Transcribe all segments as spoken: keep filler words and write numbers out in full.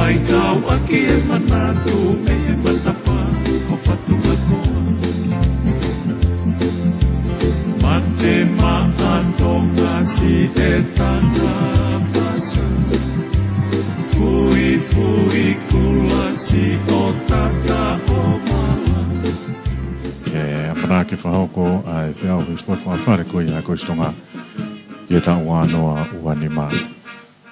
ʻAi kau ʻaki e manatu mei he matapā ʻo Fatumakoa. Mate maʻa Tonga siʻi tangata pasa. Fuifui kula siʻo tata ʻo mala. ʻE, ʻamanaki ke fakahoko ʻa e feʻauhi sipoti fakafale ko ia ʻa e Kolisi Tonga ʻi he taʻu ua noa ua nima.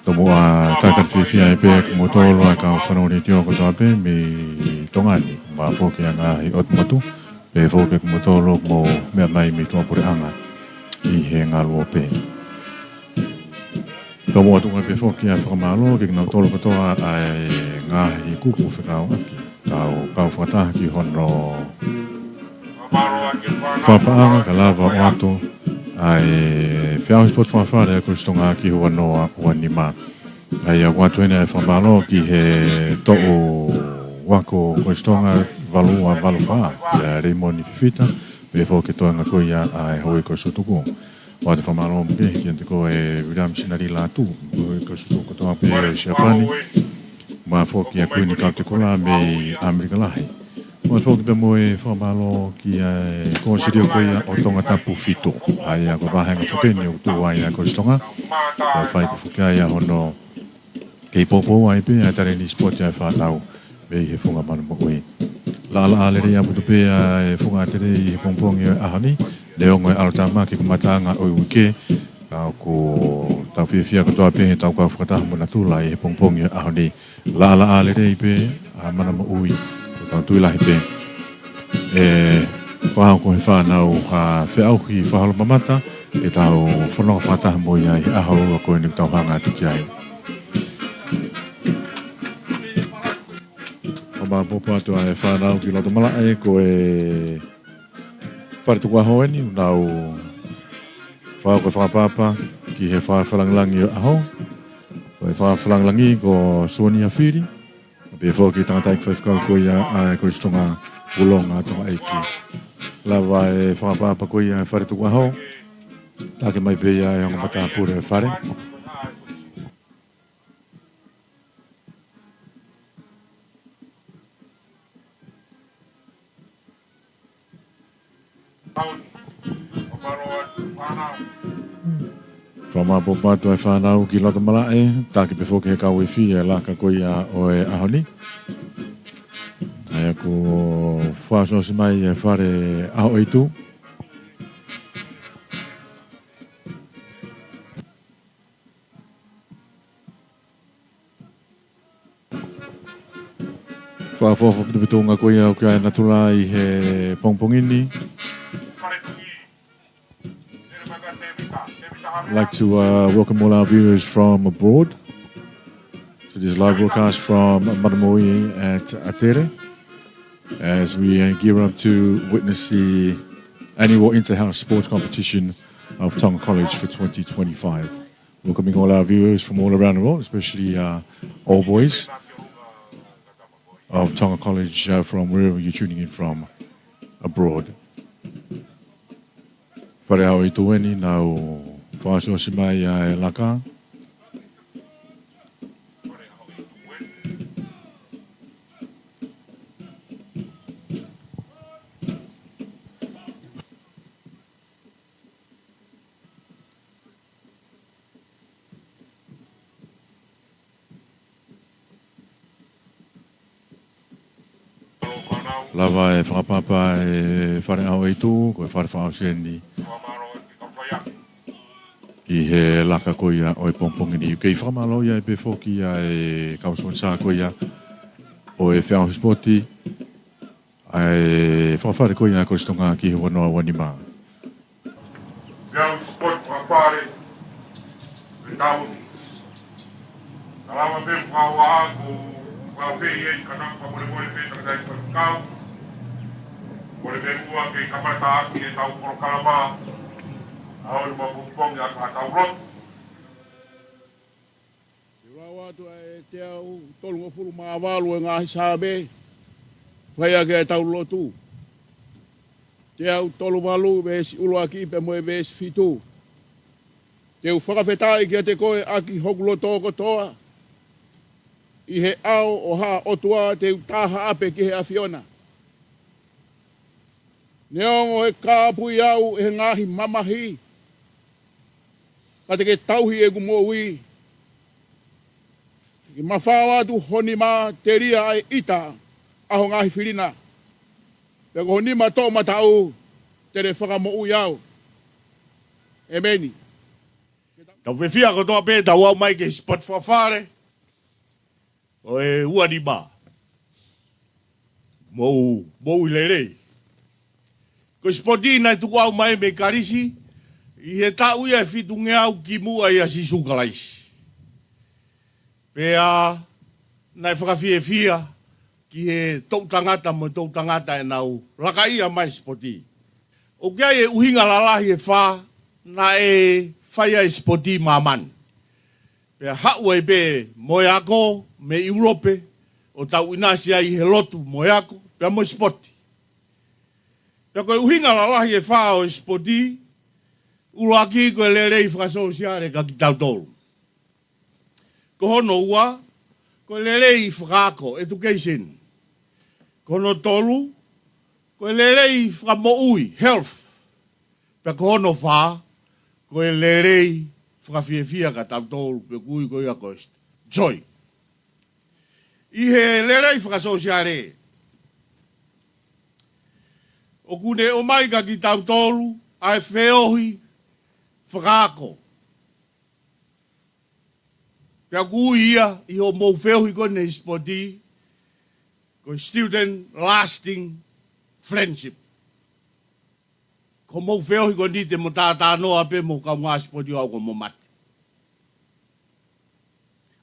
Tomuʻa talitali fiefia ai pē kimoutolu ʻa e kau fanongo leitiō kotoa pē mei Tonga ni, mo e foki ʻa e ngaahi ʻotu motu, pehē foki kimoutolu ʻoku mou meʻa mai mei tuʻapuleʻanga ʻi he ngaluope. Tomuʻa tuku ai pē foki ʻa e fakamālō kiate kinautolu kotoa ʻa e ngaahi kupu fekauʻaki. Tau kau fakataha ki hono fakapaʻanga ka lava ʻo ʻoatu ʻa e feʻauhi sipoti fakafale ʻa e Kolisi Tonga ki he ua noa ua nima. ʻA ia ʻoku ʻoatu heni ʻa e fakamālō ki he toʻu ako Kolisi Tonga valu ua valu fā, ʻa Leimoni Fifita, pehē foki ki he toenga ko ia ʻa e houʻeiki ko Sutuku. ʻOatu e fakamālō makehe kiate koe Viliami Sinalila Atu, houʻeiki ko Sutuku kotoa pē ʻi Siapani, mo e foki ʻa Kuini Kautekula mei ʻAmelika Lahi. ʻOatu foki pē mo e fakamālō ki he Kōsilio ko ia ʻo Tongatapu fitu. ʻA ia ko e vāhenga foki eni ʻoku tuʻu ai ʻa e Kolisi Tonga. Ko e fai pē foki ai ʻa hono kei poupou ai pē ʻa e talēniti sipoti ʻa e fānau mei he funga manu moʻui. Laʻalaʻā lelei ʻaupito pē ʻa e funga ʻātele ʻi he pongipongi ʻo e ʻaho ni, neongo e ʻalotāmaki ko e kamataʻanga ʻo e uike, ka ʻoku tau fiefia kotoa pē he tau kau fakataha mo natula ʻi he pongipongi ʻo e ʻaho ni. Laʻalaʻā lelei pē ʻa e mana moʻui, ʻoku tau tui lahi pē ʻe fakahoko ʻe he fānau ha feʻauhi fakaholomamata ke tau fononga fakataha mo ia ʻi he ʻaho ʻuluaki ko eni ʻoku tau hanga atu ki ai. Fakamāopoopo atu ʻa e fānau ki loto malaʻe, ko e fale tukuʻaho eni ʻoku nau fakahoko e fakaʻapaʻapa ki he fakafakalāngilangi ʻo e ʻaho. Ko e fakafakalāngilangi ko Suonia Fili, pehē foki ki he tangataʻeiki faifekau ko ia ʻa e Kolisi Tonga, Pulonga Tongaʻeiki. Lava e fakaʻapaʻapa ko ia ʻa e fale tukuʻaho, taki mai pē ia ʻe he ongo matāpule ʻo e fale. Fakamāopoopo atu ʻa e fānau ki loto malaʻe, taki pē foki ʻe he kau ifi ʻa e laka ko ia ʻo e ʻaho ni. ʻA ia kuo fakaʻosiʻosi mai ʻa e fale ʻaho ʻo e ʻaho. Fakaʻofoʻofa ʻaupito ʻa e tuʻunga ko ia ʻoku ʻi ai ʻa natula ʻi he pongipongi ni. I'd like to, uh, welcome all our viewers from abroad to this live broadcast from Manamoui at ʻAtele, as we, uh, gear up to witness the annual Inter-House Sports Competition of Tonga College for twenty twenty-five. Welcoming all our viewers from all around the world, especially, uh, all boys of Tonga College, uh, from wherever you're tuning in from abroad. Fale ʻaho ʻo e ʻaho eni, nau fakaʻosiʻosi mai ʻa e laka. Lava e fakaʻapaʻapa ʻa e fale ʻaho ʻo e ʻaho, ko e fale fakaʻosi eni ʻi he laka ko ia ʻo e pongipongi ni. Kei fakamālōʻia ai pē foki ʻa e kau sponsor ko ia ʻo e feʻauhi sipoti ʻa e fakafale ko ia ʻa e Kolisi Tonga ki he ua noa ua nima. Feʻauhi sipoti fakafale ʻo e taʻu ni. Ka lava pē fakauaʻa ko fakafeʻiloaki ka nau fakamolemole pē tangataʻeiki faifekau. Ko e meʻa ua ke kamataʻaki ʻetau polokalama ʻa e ʻaho ni mo e pongipongi ʻa ʻetau lotu. Te u lau atu ʻa e teau tolungofulu mā valu ʻo e ngaahi Saame, fai ʻaki ʻetau lotu. Teau tolu valu veesi ʻuluaki pea mo e veesi fitu. Te u fakafetaʻi kiate koe ʻaki hoku loto kotoa, ʻi he ʻao ʻo ha ʻOtua te u taha ʻape ki he ʻAfiona. Neongo ʻe kāpui au ʻe he ngaahi mamahi, ka te ke tauhi ʻeku moʻui. Ke mafao atu ho nima telia ʻa e ʻita ʻa ho ngaahi filina. Pea ko ho nima toʻomataʻu te ne fakamoʻui au. ʻEmeni. Tau fiefia kotoa pē, tau aʻu mai ki he sipoti fakafale ʻo e ua nima. Mou, mou lelei. Ko e sipoti naʻe tuku au mai mei Kalisi, ʻi he taʻu ia ʻe fitungeau kimuʻa ʻia Sīsū Kalaisi. Pea naʻe fakafiefia ki he toʻu tangata mo e toʻu tangata ʻenau lakaʻi mai e sipoti. ʻOku ʻi ai e ʻuhinga lalahi ʻe fā naʻe fai ai e sipoti ʻi māmani. Pea haʻu ai pē mo e ako mei ʻIulope, ʻo tau ʻinasi ai ʻi he lotu mo e ako, pea mo e sipoti. Pea ko e ʻuhinga lalahi ʻe fā ʻo e sipoti, ʻuluaki ko e lelei fakasōsiale kia kitautolu. Ko hono ua, ko e lelei fakaako, education. Ko hono tolu, ko e lelei fakamoʻui, health. Pea ko hono fā, ko e lelei fakafiefia kia tautolu, pe ʻoku ui ko ia ko e joy. ʻI he lelei fakasōsiale, ʻoku ne ʻomai kia kitautolu ʻa e feohi fakaako. Pea ʻoku ui ia ʻi hoʻomou feohi ko eni he sipoti, ko e student lasting friendship. Ko hoʻomou feohi ko eni te mo tātānoa pē mo e kaungā sipoti ʻo aʻu ki hoʻomo mate.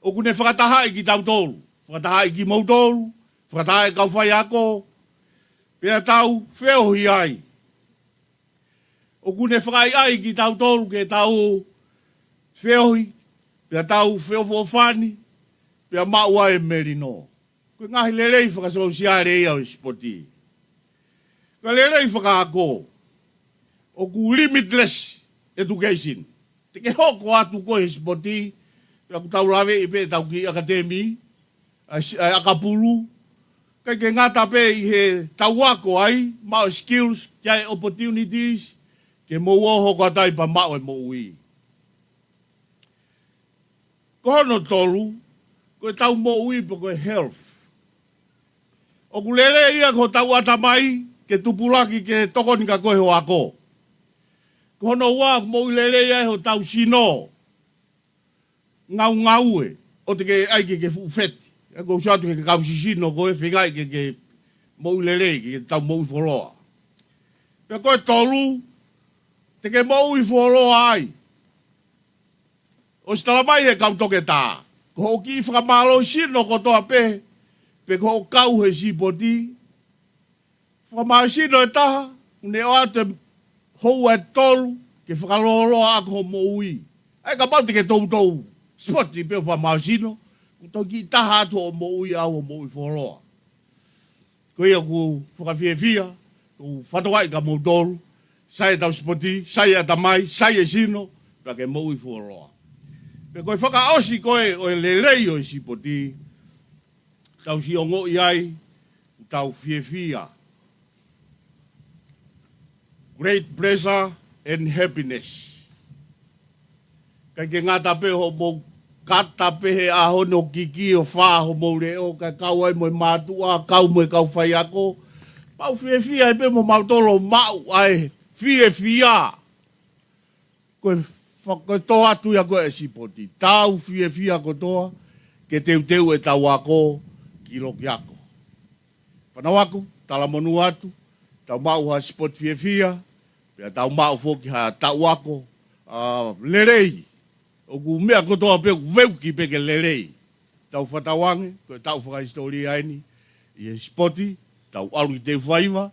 ʻOku ne fakatahaʻi kitautolu, fakatahaʻi kimoutolu, fakatahaʻi kau faiako, pea tau feohi ai. ʻOku ne fakaʻaiʻai kitautolu ke tau feohi, pea tau feʻofoʻofani, pea maʻu ai e melino. Ko e ngaahi lelei fakasōsiale ia ʻo e sipoti. Ko e lelei fakaako, ʻoku limitless education. Te ke hoko atu koe he sipoti, pea ʻoku tau laveʻi pē ʻetau kiʻi ʻakatemi, ʻa e si-, ʻa e ʻakapulu. ʻIkai ke ngata pē ʻi heʻetau ako ai, maʻu e skills, ki ai e opportunities, ke mou ō hoko atu ai pea maʻu e moʻui. Ko hono tolu, ko ʻetau moʻui pe ko e health. ʻOku lelei ia ki hotau ʻatamai ke tupulaki ke tokoni kia koe ho ako. Ko hono ua, ʻoku moʻui lelei ai hotau sino. Ngaungaue, ʻoua te ke ʻai ke ke fuʻu feti. ʻA ia ko e ʻuhinga atu ke ke kau sisino koe, feingaʻi ke ke moʻui lelei, ke ke tau moʻui fuoloa. Pea ko e tolu, te ke moʻui fuoloa ai. ʻOsi talamai ʻe he kau toketā, ko hoʻo kiʻi fakamālohisino kotoa pē, pe ko hoʻo kau he sipoti, fakamālohisino ʻe taha, ʻoku ne ʻoatu e houa ʻe tolu ke fakalōloa ʻaki hoʻo moʻui. ʻA ia kapau te ke toutou sipoti pē ʻo fakamālohisino, ʻoku toe kiʻi taha atu hoʻo moʻui ʻaʻau hoʻo moʻui fuoloa. Ko ia ʻoku fakafiefia, ʻoku fakatokangaʻi kia moutolu, sai ʻetau sipoti, sai e ʻatamai, sai e sino, pea ke moʻui fuoloa. Pea ko e fakaʻosi ko ē ʻo e lelei ʻo e sipoti, tau siʻi ongoʻi ai, ʻoku tau fiefia. Great pleasure and happiness. ʻIkai ke ngata pē hoʻomou kata pē he ʻaho ni ʻo kiki ʻo fā hoʻomou leʻo, kae kau ai mo e mātuʻa, kau mo e kau faiako. Mau fiefia ai pē mo mautolu ʻo maʻu ʻa e fiefia. Ko e fa-, ko e tō atu ia ko ē e sipoti. Tau fiefia kotoa ke teuteu ʻetau ako ki loki ako. Fānau ako, talamonū atu, tau maʻu ha sipoti fiefia, pea tau maʻu foki ha taʻu ako, ʻa, lelei. ʻOku meʻa kotoa pē ʻoku veuki pē ke lelei. Tau fakatauange, ko e taʻu fakahisitōlia eni, ʻi he sipoti, tau ʻalu ki Teufaiva,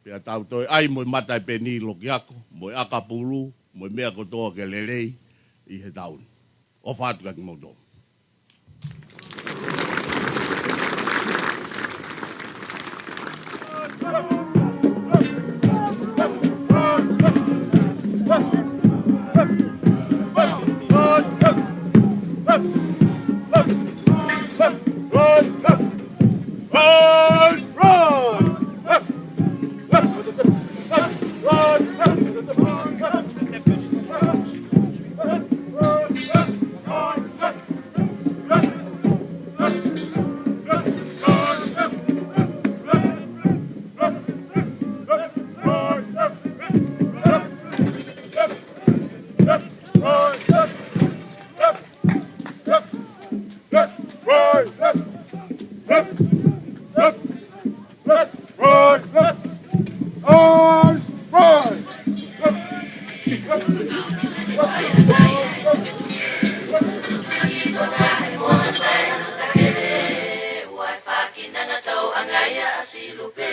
pea tau toe ʻai mo e mataʻi peni loki ako, mo e ʻakapulu, mo e meʻa kotoa ke lelei ʻi he taʻu ni. ʻOfa atu kia kimoutolu. Left, left, right, left. Eyes, right. Ua e faki nana tau angaia a Silupe.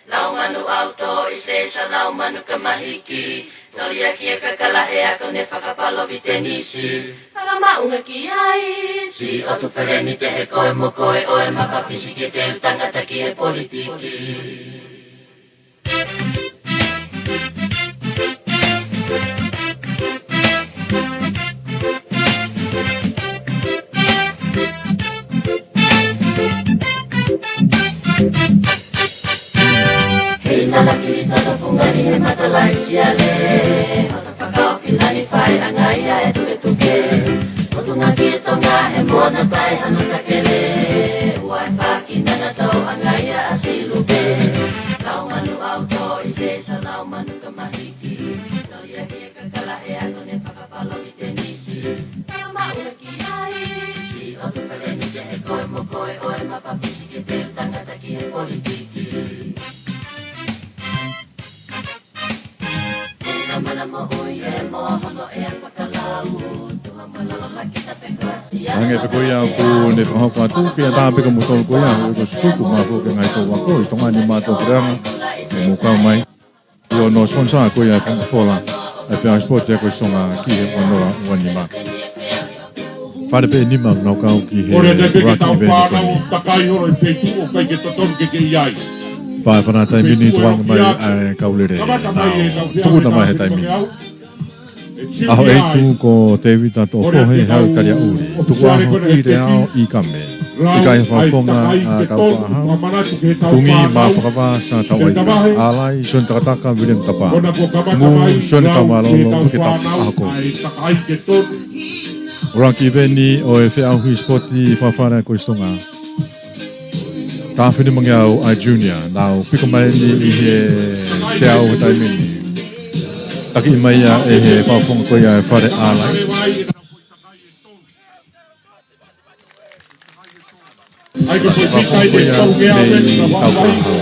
Lau manu auto i se sa lau manu ka mahiki. Toli aki e kakala he ako ne fakapalo vitenisi. Fakamaunga ki ai. Si o tu feleni te he koe mo koe o e mapa fisike te u tangata ki he politiki. Hei lala kili toto fungani he mata lai siale. Hota fakaofilani fai angaia e tuke tuke. Motunga ki e tonga he mona tai hano takele. Ua e faki nana tau angaia a Silupe. Lau manu auto i se sa lau manu ka mahiki. Toli aki e kakala he ako ne fakapalo vitenisi. Fakamaunga ki ai. Si o tu feleni te he koe mo koe o e mapa fisike te u tangata ki he politiki. Ange pe ko ia ʻoku ne fakahoko atu, pea tā pe ko mutolu ko ia, ʻo ko sutuku ma fo ke ngai tau ako, ʻi Tonga ni ma tau kere anga, ʻe mo kau mai. ʻI hono sponsor ko ia e Fanga Fola, e Fanga Sport ia ko Tonga ki he ono noa ua nima. Fale pē nima nau kau ki he Kore te peke Rocky tau event whānau ko eni. Takai holo e feitu ʻoku ʻikai ke totonu ke ke ʻi ai. Pā e fana taimi ni tuanga mai ʻa e kau lele. Kamata mai e kau tukuna mai he taimi ni. ʻAho ʻeitu ko Tevita Toʻofohe, Hau Taliaʻuli. Tukuʻaho ʻi Leao ʻi Kame. ʻIkai ha fakafofonga ʻa Taufaʻahau. Tungi ma fakavā sa tau ai. ʻAlai, Sione Takataka, William Tapa. Ngū, Sione Tamalolo, ke tau ʻaho ko. Rocky event ʻo e feʻauhi sipoti fakafale ko Tonga. Taha afe nima ngeau ʻa e junior, nau piko mai ni ʻi he teau he taimi ni. Taki mai ia ʻe he fakafofonga ko ia e Fale ʻAlai. Ai ko e fakafofonga ko ia mei Taufaʻahau.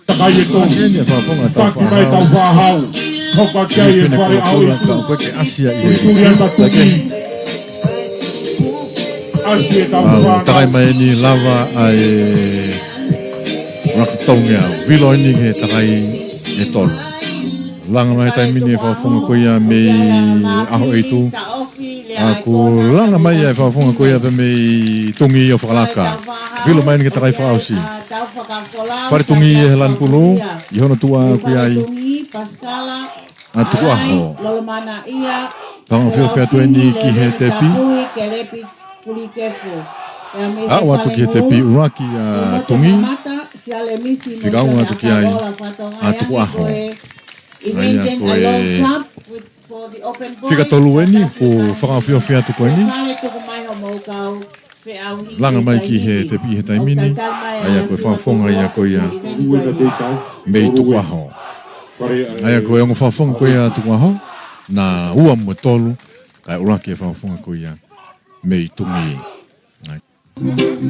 Takai e tau. Eni e fakafofonga Taufaʻahau. Taufaʻahau. Hoka ki ai e Fale ʻAlai. Ka ʻoku ʻikai ke ʻasi ia ʻi he. Tui ai matuki. ʻAsi e tau. Takai mai ni lava ʻa e Rocky tau ngeau. Vilo eni he takai e tolu. Langa mai taimi ni e fakafofonga ko ia mei ʻAhoʻeitu. ʻA ko langa mai e fakafofonga ko ia pē mei Tungi ʻo fakalaka. Vilo mai ni ke takai fakaʻosi. Fale Tungi ʻi he lanu pulu, ʻi hono tuʻa ko ia ai ʻa Tukuʻaho. Fakaʻofiʻofi atu eni ki he tepi. Aʻu atu ki he tepi ʻuluaki ʻa Tungi. Fika ua atu ki ai ʻa Tukuʻaho. ʻA ia ko e fika tolu eni, ko e fakaʻofiʻofi atu ko eni. Langa mai ki he tepi he taimi ni, ʻa ia ko e fakafofonga ia ko ia mei Tukuʻaho. ʻA ia ko e ongo fakafofonga ko ia Tukuʻaho, na ua mo tolu, kae ʻuluaki e fakafofonga ko ia mei Tungi.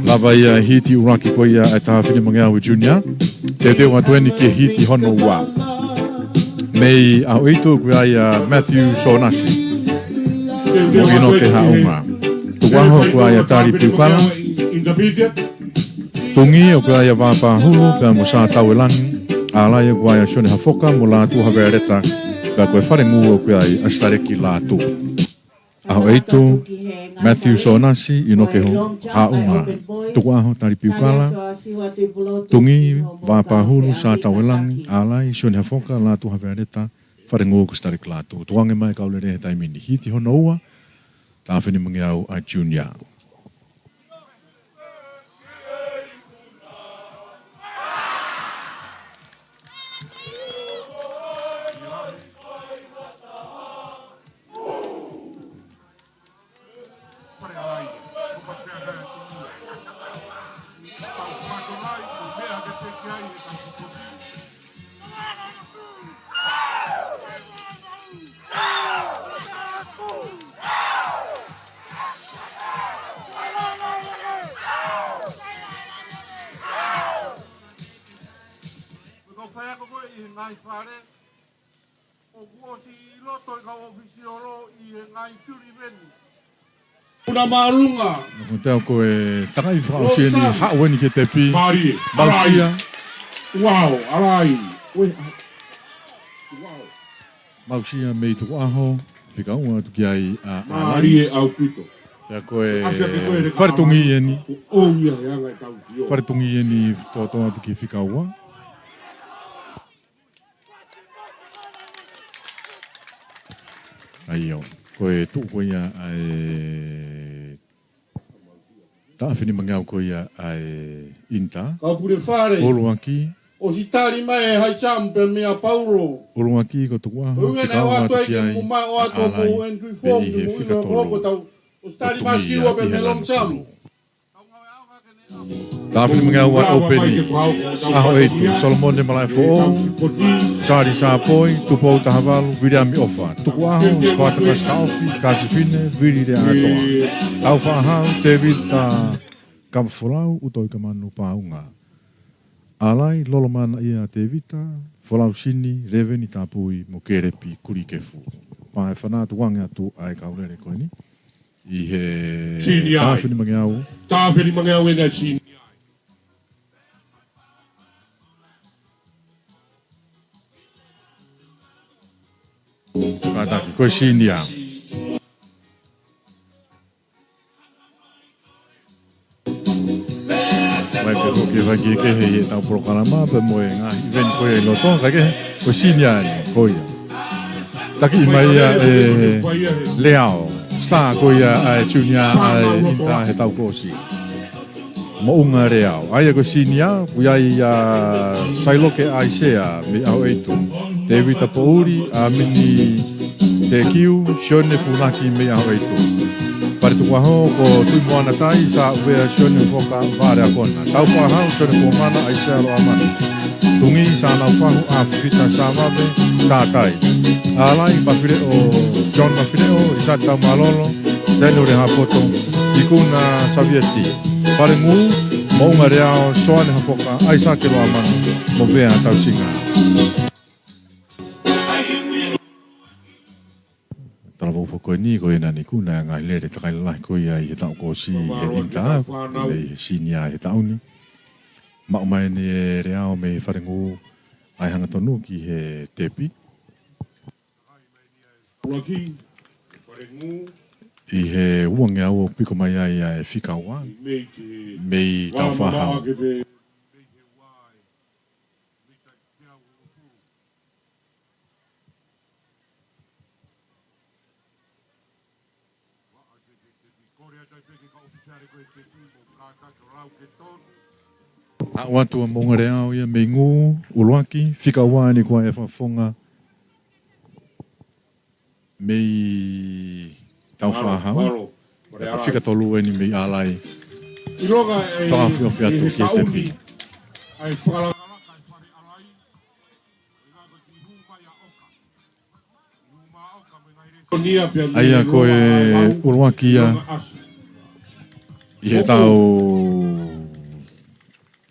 Lava ia hiti ʻuluaki ko ia e taha afe nima ngeau junior. Teuteu atu eni ki he hiti hono ua. Mei ʻAhoʻeitu ko ia ʻa Matthew Sonasi mo ʻInoke Haʻunga. Tukuʻaho ko ia ʻa Tali Piukala. Tungi ko ia ʻa Vapahulu pea mo Sā Tauelangi. ʻAlai ko ia ʻa Sione Hafoka mo Lātū Havealeta. Pea ko e Fale Ngū ko ia ʻa Sitaleki Lātū. ʻAhoʻeitu, Matthew Sonasi, ʻInoke Haʻunga, Tukuʻaho Tali Piukala, Tungi, Vapahulu, Sā Tauelangi, ʻAlai, Sione Hafoka, Lātū Havealeta, Fale Ngū ko Sitaleki Lātū. Tukuange mai kau lele he taimi ni hiti hono ua, taha afe nima ngeau ʻa junior. Ngaahi fale, ʻoku ʻosi ʻi loto ʻi he kau ʻōfisiolo ʻi he ngaahi fiuli veni. Puna māʻolunga. Ko te au ko e takaʻi fakaʻosi eni, Losana. Haʻu eni ki he tepi. Mālie. Mausia. Alai. Uao, alai. Ue, a-, uao. Mausia mei tukuʻaho, fika ua atu ki ai ʻa Alai. Mālie ʻaupito. Pea ko e Asia ke koe le fale tungi eni. ʻO ia he anga e tau tio. Fale tungi eni tōtō atu ki he fika ua. ʻA ia, ko e tuʻu ko ia ʻa e taʻafi nimangeau ko ia ʻa e ʻInitā. Kau pule fale. ʻUluaki. ʻOsi tali mai e high jump pē meia Paulo. ʻUluaki ko tukuʻaho, ʻUluaki fika ua atu ki ai ʻa Alai, pea ʻi he fika tolu. ʻOsi tali mai Siua pē meia long jump. Taʻafi nimangeau ʻa e ʻOpeni, ʻaho ʻeitu, Solomone Malaefoʻou, Sali Sāpoi, Tupou Tahavalu, Viliami ʻOfa, tukuʻaho, Sipata Kasitaofi, Kasifine, Vili Leaʻaetoa. Taufaʻāhau, Tēvita Kavafolau, ʻUtoikamanu Pāunga. Alai, Lolomanaʻia Tēvita, Folau Sini, Leveni Tapui, mo Kelepi Kulikefu. Pea ʻe fanā tukuange atu ʻa e kau lele ko eni. ʻI he Sini ai. Taʻafi nimangeau. Taʻafi nimangeau ena Sini ai. Kātaki, ko e Sini. Mai pē ko e fai kehekehe ʻi heʻetau polokalama, pea mo e ngaahi event ko ia ʻi loto, kae kehe, ko e Sini eni, ko ia. Taki mai ia ʻe Leao, star ko ia ʻa e junior ʻa e ʻInitā he taʻu kuo ʻosi. Moʻunga Leao. ʻA ia ko e Sini, ʻoku ʻi ai ʻa Sailoke ʻAisea mei ʻAhoʻeitu. Tēvita Poʻuli, ʻAmini Tekiu, Sione Funaki mei ʻAhoʻeitu. Fale tukuʻaho ko Tuʻimoana Tai, Sāʻuvea, Sione Foka, Valeakona. Taufaʻāhau, Sione Kuomana, ʻAisea Loamanu. Tungi, Sānau Fahu, ʻAfita Sāvave, Tātai. Alai, Mafileʻo, John Mafileʻo, ʻIsate Taumalolo, Daniel Hapoto, Ikuna Savieti. Falengū, Moʻunga Leao, Soane Hafoka, ʻAisake Loamanu, mo Vea Tausinga. Talavou foki ko eni, ko ena eni kuo nau ngaahi lele takai lalahi ko ia ʻi he taʻu kuo ʻosi ʻi he ʻInitā, mei he Sini he taʻu ni. Maʻu mai eni ʻe Leao mei he falengū ʻa e hangatonu ki he tepi. ʻI he uangeau ʻoku piko mai ai ʻa e fika ua, mei Taufaʻāhau. Aʻu atu ʻa Moʻunga Leao ia mei Ngū, ʻUluaki, fika ua eni ko ia ʻe fakafofonga mei Taufaʻāhau. Fika tolu eni mei Alai. Fakaofiofi atu ki he tepi. ʻA ia ko e ʻUluaki ia ʻi heʻetau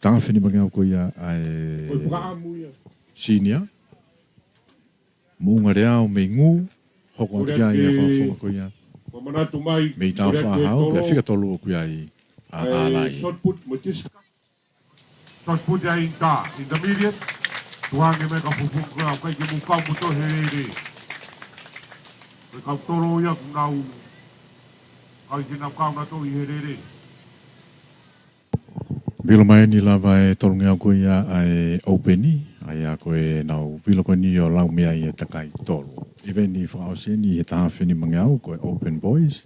taʻafi nimangeau ko ia ʻa e Sini. Moʻunga Leao mei Ngū, hoko atu ki ai ʻa e fakafofonga ko ia mei Taufaʻāhau, pea fika tolu ʻoku ʻi ai ʻa Alai. Shot put ʻa e ʻInitā, intermediate, tukuange mai ka fufu ko ia, ʻikai ke mou kau mo tō he lele. Ko e kau tolo ia kuo nau, ʻikai ke nau kau na tō ʻi he lele. Vilo mai eni lava e tolungeau ko ia ʻa e ʻOpeni, ʻa ia ko ʻenau vilo ko eni ʻo lau mei ai e takai tolu. Event fakaʻosi eni he taʻafi nimangeau ko e Open Boys,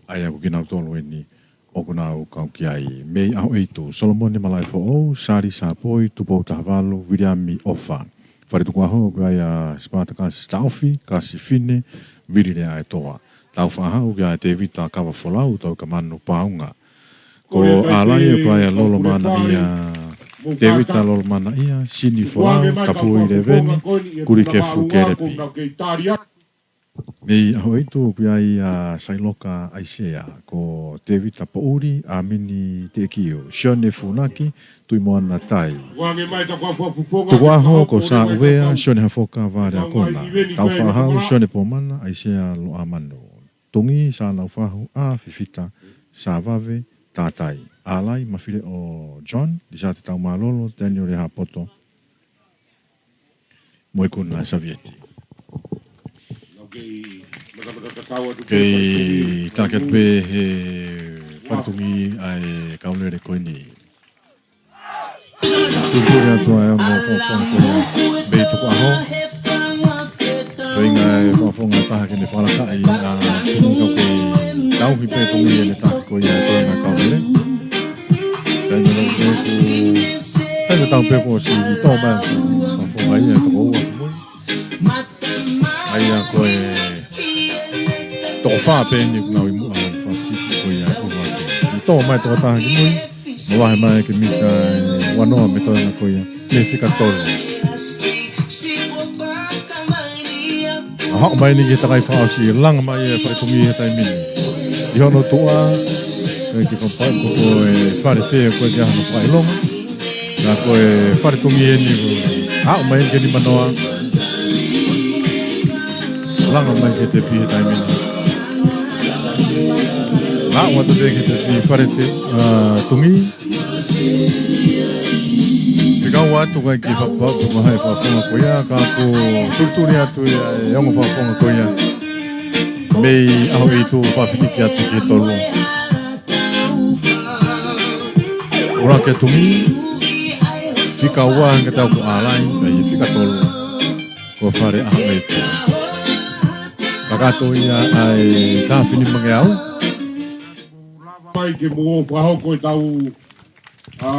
ʻa ia ko kinautolu eni ʻoku nau kau ki ai. Mei ʻAhoʻeitu, Solomone Malaefoʻou, Sali Sāpoi, Tupou Tahavalu, Viliami ʻOfa. Fale tukuʻaho ko ia ʻa Sipata Kasitaofi, Kasifine, Vili Leaʻaetoa. Taufaʻāhau ko ia ʻa Tēvita Kavafolau, ʻUtoikamanu Pāunga. Ko Alai ko ia ʻa Lolomanaʻia, Tēvita Lolomanaʻia, Sini Folau, Tapui Leveni, Kulikefu Kelepi. Mei ʻAhoʻeitu ʻoku ʻi ai ʻa Sailoka ʻAisea, ko Tēvita Poʻuli, ʻAmini Teʻekiu, Sione Funaki, Tuʻimoana Tai. Tukuʻaho ko Sā ʻUvea, Sione Hafoka Valeakona. Taufaʻāhau, Sione Pomana, ʻAisea Loʻamanu. Tungi, Sā Naufahu, ʻa Fifita Savave, Tatai. ʻAlai, Mafileʻo John, Lisate Taumālolo, Daniel Hapoto, mo e Kuna Savieti. Kei taki atu pē he faletungi ʻa e kau lele ko eni. Tuku atu ʻa e ongo fakafofonga ko ia mei Tukuʻaho. Ko e ʻuhinga e fakafofonga ʻe taha ke ne fakalakaʻi ʻa e tungi, ka ko e tauhi pē tungi ʻe ne taki ko ia e toenga kau lele. Taimi ʻoku, taimi ʻoku tau pē kuo ʻosi tō mai ʻa e fakafofonga ia ʻe toko ua ki mui. ʻA ia ko e toko fā pē eni ʻoku nau ʻi muʻa ʻa e fakafofonga ko ia ʻe ʻuluaki. Tō mai toko taha ki mui, mavahe mai ke mita ʻe uanoa mei he toenga ko ia, mei he fika tolu. ʻA haʻu mai eni ki he takai fakaʻosi, langa mai e faletungi he taimi ni. ʻI hono tuʻa, ko e kiʻi fakapaʻi ko e fale fē ko e ke ʻi ai hano fakaʻilonga. Ka ko e faletungi eni ko e haʻu mai ki he nimanoa. Langa mai ki he tepi he taimi ni. Haʻu atu pē ki he tepi fale te, ʻa, tungi. Fekau atu kai ki he fakapaʻi ko e hā e fakafofonga ko ia, ka ko e tulituli atu ia e ongo fakafofonga ko ia. Mei ʻAhoʻeitu, fafitiki atu ki he tolu. ʻUluaki e tungi, fika ua hangē tau ko ʻAlai, ka ʻi he fika tolu ko Fale ʻAhoʻeitu. Kakato ia ʻa e taha afe nimangeau. Mai ke mou fakahoko e tau, ʻa,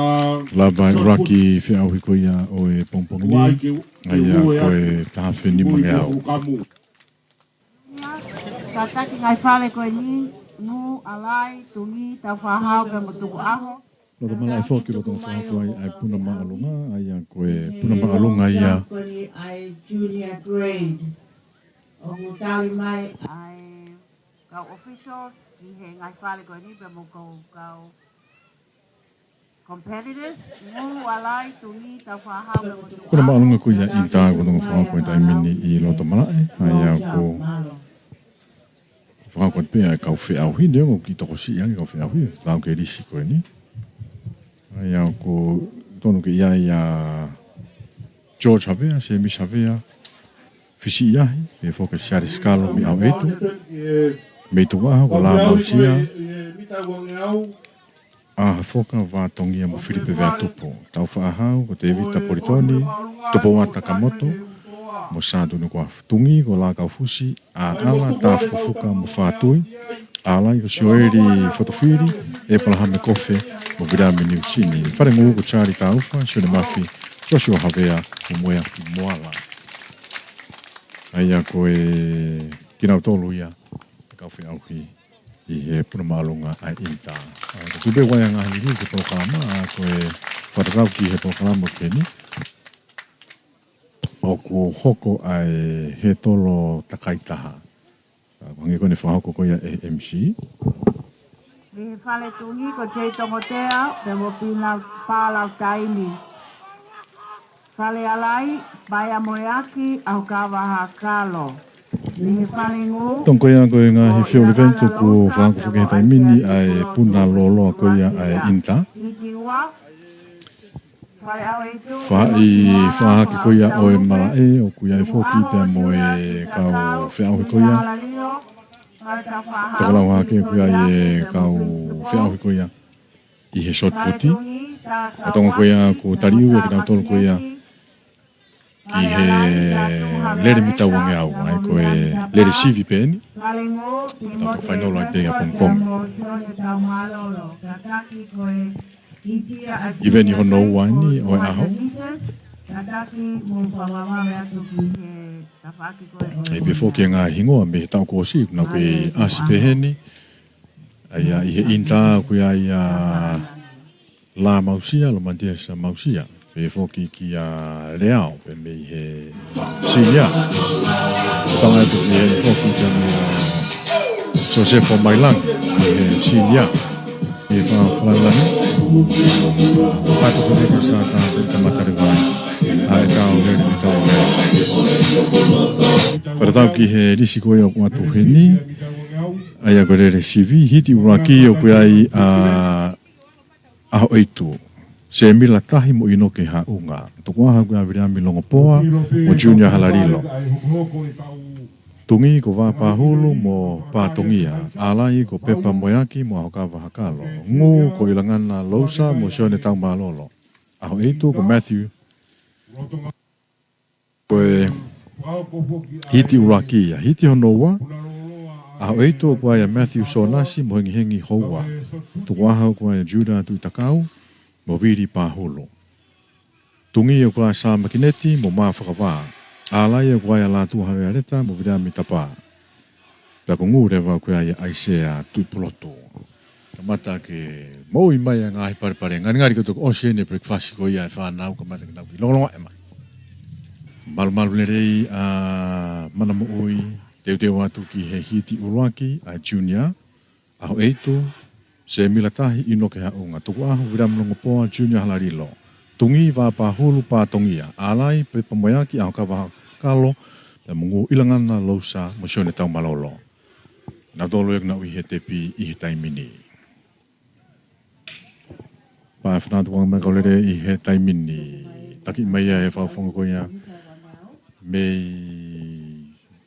lava e ʻuluaki feʻauhi ko ia ʻo e pongipongi ni, ʻa ia ko e taha afe nimangeau. Kātaki ngaahi fale ko eni, Ngu, ʻAlai, Tungi, Taufaʻāhau, pea mo Tukuʻaho. Loto Malaʻe foki, loto fakahoko ai ʻa e puna māʻolunga, ʻa ia ko e puna māʻolunga ia. Ko eni ʻa e junior grade. ʻOku tali mai ʻa e kau officials ki he ngaahi fale ko eni pea mo e kau, kau competitors, Ngu, ʻAlai, Tungi, Taufaʻāhau, pea mo Tukuʻaho. Puna māʻolunga ko ia ʻInitā, ko e ongo fakafofonga ko e taimi ni ʻi loto Malaʻe, ʻa ia ko e fakafofonga pē ʻa e kau feʻauhi, neongo ʻoku kiʻi tokosiʻi ange kau feʻauhi, tau ke lisi ko eni. ʻA ia ʻoku totonu ke ʻi ai ʻa George Havea, Semisi Havea, Fisiʻiahi, pea foki ʻa Siale Sikalo mei ʻAhoʻeitu. Mei Tukuʻaho ko Lā Mausia, ʻa Hafoka Vātongia mo Filipe Veatupu. Taufaʻāhau ko Tēvita Politoni, Tupouata Kamoto, mo Sātuni Kuafu. Tungi ko Lākaufusi, ʻa ʻAla Tafukafuka mo Fātui. ʻAlai ko Sioeli Fotofili, ʻEpalahame Kofe, mo Viliami Niusini. Fale Ngu ko Charlie Taufa, Sione Mafi, Joshua Havea, mo Moeaki Moala. ʻA ia ko e kinautolu ia e kau feʻauhi ʻi he puna māʻolunga ʻa e ʻInitā. ʻA, ka tuku pē ʻoku ʻi ai ha ngaahi liliu ki he polokalama, ʻa, ko e fakatatau ki he polokalama ko eni. ʻOku hoko ʻa e hētolo takai taha. ʻA, ko e hangē ko eni e fakahoko ko ia ʻe he M C. Mei he fale Tungi ko Jay Tongotea, pea mo Pina Pālautaimi. Fale ʻAlai, Paea Moeaki, ʻa Hokava Hakalo. Mei he fale Ngu. Tong ko ia ko e ngaahi field event ʻoku fakahoko foki he taimi ni ʻa e puna lōloa ko ia ʻa e ʻInitā. Faʻahi, faʻahake ko ia ʻo e malaʻe, ʻoku ʻi ai foki pea mo e kau feʻauhi ko ia. Tokelau hake ʻoku ʻi ai e kau feʻauhi ko ia ʻi he shot put. Ka tong ko ia ʻoku taliui ʻa kinautolu ko ia ki he lele mita uangeau, ʻa ia ko e lele sivi pē eni. Ka tau fainolo ai pē ʻi he pongipongi. ʻIveni hono ua eni ʻo e ʻaho. ʻI ai pē foki e ngaahi hingoa mei he taʻu kuo ʻosi, ʻoku nau kei ʻasi pē heni. ʻA ia ʻi he ʻInitā ʻoku ʻi ai ʻa Lā Mausia, Lomatiasa Mausia. Pea foki kia Leao, pea mei he Sinia. Tanga atu ki he foki kia mo Joseph Mailang, mei he Sinia. Mei he fa-, Falani. Patu ko mei sa ta, ta matari vai. ʻA e kau lele ni tau lele. Pea tau ki he lisi ko ia ʻoku ʻatu heni. ʻA ia ko e lele sivi, hiti ʻuluaki ʻoku ʻi ai ʻa ʻAhoʻeitu, Semila Tahi mo ʻInoke Haʻunga. Tukuʻaho ko ia Viliami Longopoa mo Junior Halalilo. Tungi ko Vāpāhulu mo Pātongia. ʻAlai ko Pepa Moeaki mo ʻAhokava Hakalo. Ngū ko ʻIlangana Lousa mo Sione Taumālolo. ʻAhoʻeitu ko Matthew. Ko e hiti ʻuluaki ia. Hiti hono ua, ʻAhoʻeitu ʻoku ʻi ai ʻa Matthew Sonasi mo Hengihengi Houa. Tukuʻaho ʻoku ʻi ai ʻa Judah Tuʻitakau mo Vili Pāhulu. Tungi ʻoku ʻi ai ʻa Sā Makineti mo Mā Fakavā. ʻAlai ʻoku ʻi ai ʻa Lātū Havea Leta mo Viliami Tapā. Pea ko Ngū leva ʻoku ʻi ai ʻa ʻAisea Tuʻipulotu. Kamata ke moʻui mai ʻa e ngaahi palepale. Ngalingali ko e toki ʻosi eni e breakfast ko ia e fānau, kamata ke nau kiʻi longolongoaʻa mai. Malumalu lelei ʻa Mana Moʻui, teuteu atu ki he hiti ʻuluaki ʻa e Junior, ʻAhoʻeitu, Semila Tahi, ʻInoke Haʻunga. Tukuʻaho Viliami Longopoa, Junior Halalilo. Tungi Vāpāhulu Pātongia. ʻAlai Pepa Moeaki, ʻAhokava Hakalo, pea mo Ngū ʻIlangana Lousa mo Sione Taumālolo. Nautolu ia ʻoku nau ʻi he tepi ʻi he taimi ni. Pea fanatu ʻa e kau lele ʻi he taimi ni. Taki mai ia he fakafofonga ko ia mei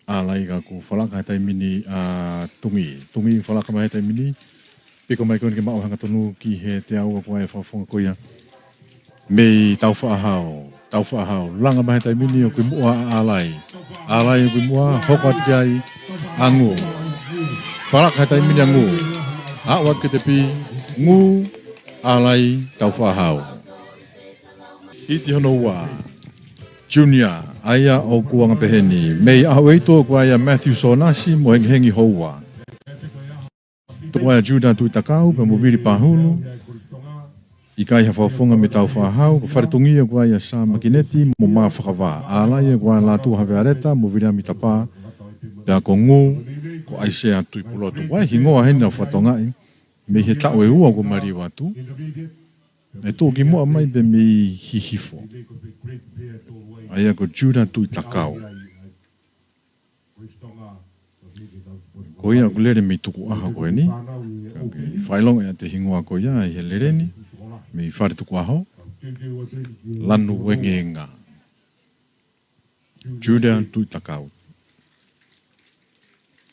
ʻAlai ka kuo falaka he taimi ni ʻa Tungi. Tungi falaka mai he taimi ni. Piko mai ko eni ke maʻu hangatonu ki he teau ʻa e fakafofonga ko ia mei Taufaʻahau. Taufaʻahau. Langa mai he taimi ni ʻoku ʻi muʻa ʻa ʻAlai. ʻAlai ʻoku ʻi muʻa, hoko atu ki ai ʻa Ngū. Falaka he taimi ni ʻa Ngū. Aʻu atu ki he tepi, Ngū, ʻAlai, Taufaʻahau. Hiti hono ua. Junior, ʻa ia ʻoku anga pehē ni. Mei ʻAhoʻeitu ʻoku ʻi ai ʻa Matthew Sonasi mo Hengihengi Houa. Tukuʻaho ʻa Judah Tuʻitakau pea mo Vili Pāhulu. ʻIkai ha fakafofonga mei Taufaʻahau, ko Faletungi ʻoku ʻi ai ʻa Sā Makineti mo Mā Fakavā. ʻAlai ʻoku ʻi ai ʻa Lātū Havea Leta mo Viliami Tapā. Pea ko Ngū, ko ʻAisea Tuʻipulotu. Ko e hingoa heni naʻa ku fakatokangaʻi mei he taʻu ʻe ua kuo maliu atu. ʻE tuʻu kimuʻa mai pē mei Hihifo. ʻA ia ko Judah Tuʻitakau. Ko ia ʻoku lele mei Tukuʻaho ko eni. Ka ke fakaʻilonga ʻa e hingoa ko ia ʻi he lele ni, mei Faletukuʻaho. Lanu Engenga. Judah Tuʻitakau.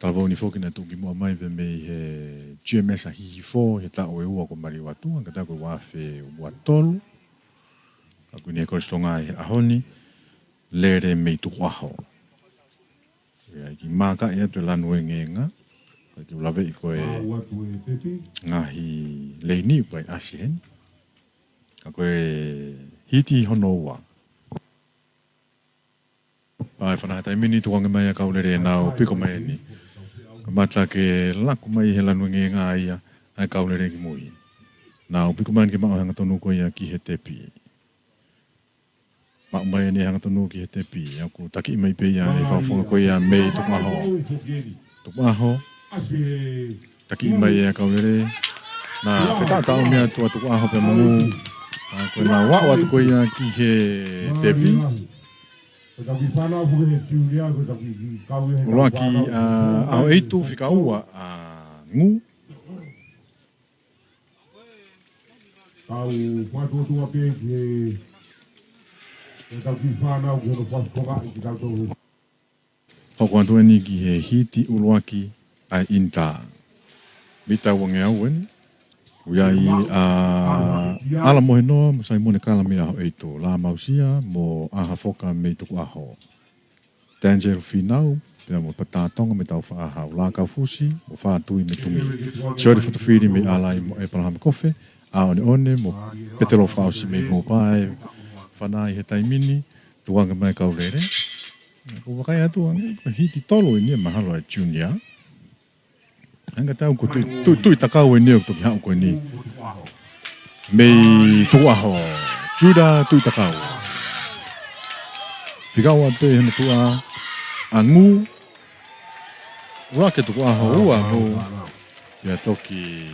Talavou ni foki naʻe tuʻu kimuʻa mai pē mei he G M S ʻa Hihifo, he taʻu ʻe ua kuo maliu atu, ʻa ia ka tā ko e ua afe ua tolu. Ka ko eni ʻe Kolisi Tonga ʻi he ʻaho ni, lele mei Tukuʻaho. ʻIo, ʻai ke u maakaʻi atu e Lanu Engenga, ka ke u laveʻi ko e ngaahi leini ʻoku ʻasi heni. Ka ko e hiti hono ua. Pea ʻe fanongo he taimi ni tukuange mai ʻa e kau lele ʻenau piko mai eni. Kamata ke laku mai he Lanu Engenga ia, ʻa e kau lele ki mui. Nau piko mai ke maʻu hangatonu ko ia ki he tepi. Maʻu mai eni hangatonu ki he tepi, ʻa ia ʻoku taki mai pē ia ʻe he fakafofonga ko ia mei Tukuʻaho. Tukuʻaho. Taki mai ʻa e kau lele. Naʻe fetaʻataʻa mai atu ʻa Tukuʻaho pea mo Ngū. ʻA ia ko e nau aʻu atu ko ia ki he tepi. ʻUluaki ʻa ʻAhoʻeitu, fika ua ʻa Ngū. Kau fatuatua pē ki he, he tau ki fānau ki hono fakafofongaʻi kitautolu. Hoko atu eni ki he hiti ʻuluaki ʻa e ʻInitā. Mita uangeau eni. ʻOku ʻi ai ʻa ʻAla Mohenoa mo Saimone Kala mei ʻAhoʻeitu. Lā Mausia mo ʻAha Foka mei Tukuʻaho. Tangelo Finau, pea mo Pata Tonga mei Taufaʻahau. Lākau Fusi mo Fātui mei Tungi. Sioli Fotofili mei ʻAlai mo ʻEpalahame Kofe. ʻAoneʻone mo Petelo Fakaʻosi mei Ngū. Pea ʻe fanongo he taimi ni, tukuange mai kau lele. Ko e vakai atu ange, ko e hiti tolu eni ʻe mahalo ʻa e Junior. ʻA ia ka tau ko Tui, Tui, Tuʻitakau eni ʻoku toki haʻu ko eni. Mei Tukuʻaho. Tuira Tuʻitakau. Fika ua pē hono tuʻa, ʻa Ngū. ʻUluaki tukuʻaho, ua Ngū. Pea toki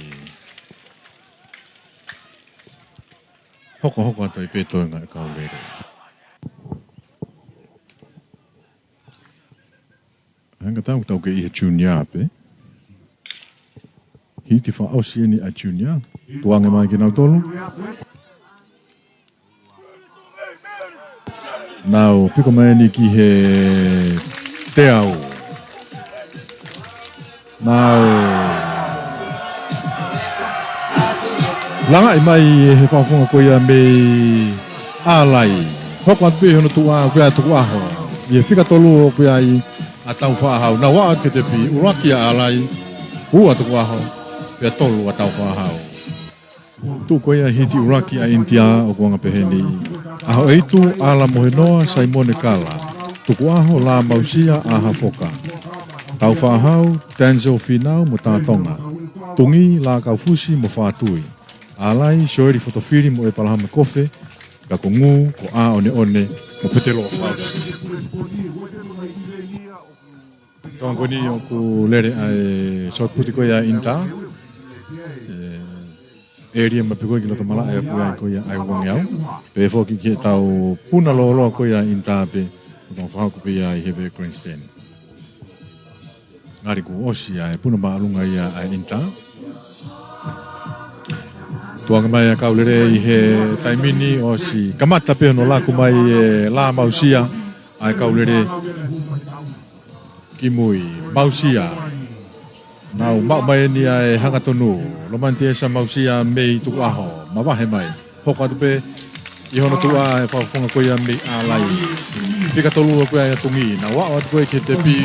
hokohoko atu ai pē toenga e kau lele. Hanga tau tau ke ʻi he junior pē. Hiti fakaʻosi eni ʻa e junior. Tukuange mai kinautolu. Nau piko mai eni ki he teau. Nau langaʻi mai he fakafofonga ko ia mei ʻAlai. Hoko atu pē hono tuʻa, ko ia tukuʻaho. ʻI he fika tolu ʻoku ʻi ai ʻa Taufaʻāhau. Nau aʻu ki he tepi, ʻuluaki ʻa ʻAlai, ua tukuʻaho, pea tolu ʻa Taufaʻāhau. Tuʻu ko ia hiti ʻuluaki ʻa ʻInitia ʻoku anga peheni: ʻAhoʻeitu, ʻAla Mohenoa, Saimone Kala. Tukuʻaho, Lāmausia, ʻAhafoka. Taufaʻāhau, Denzel Fīnau mo Tātonga. Tuʻi, Lākaufusi mo Fātui. ʻAlai, Sioeli Fotofili mo ʻEpalahama Kofe. Ka ko Ngū, ko ʻAoneʻone mo Peteloa Fausi. Tokoni ʻoku lele ʻa e shot put ko ia ʻInitia. ʻĒ, ʻēlia maʻu pē ko ia ki loto malaʻe ʻoku ʻi ai ko ia ʻa e uangeau. Pea foki ki heʻetau puna lōloa ko ia ʻInitia pē, ʻoku tau fakahoko pē ia ʻi he vē grandstand. Ngali kuo ʻosi ʻa e puna māʻolunga ia ʻa ʻInitia. Tukuange mai ʻa e kau lele ʻi he taimi ni, ʻosi kamata pē hono laku mai ʻe Lāmausia ʻa e kau lele ki mui. Mausia. Nau maʻu mai eni ʻa e hangatonu. Lomani Tiesa Mausia mei tukuʻaho. Mavahe mai. Hoko atu pē ʻi hono tuʻa e fakafofonga ko ia mei ʻAlai. Fika tolu ko ia ʻa Tuʻi. Nau aʻu atu ko ia ki he tepi.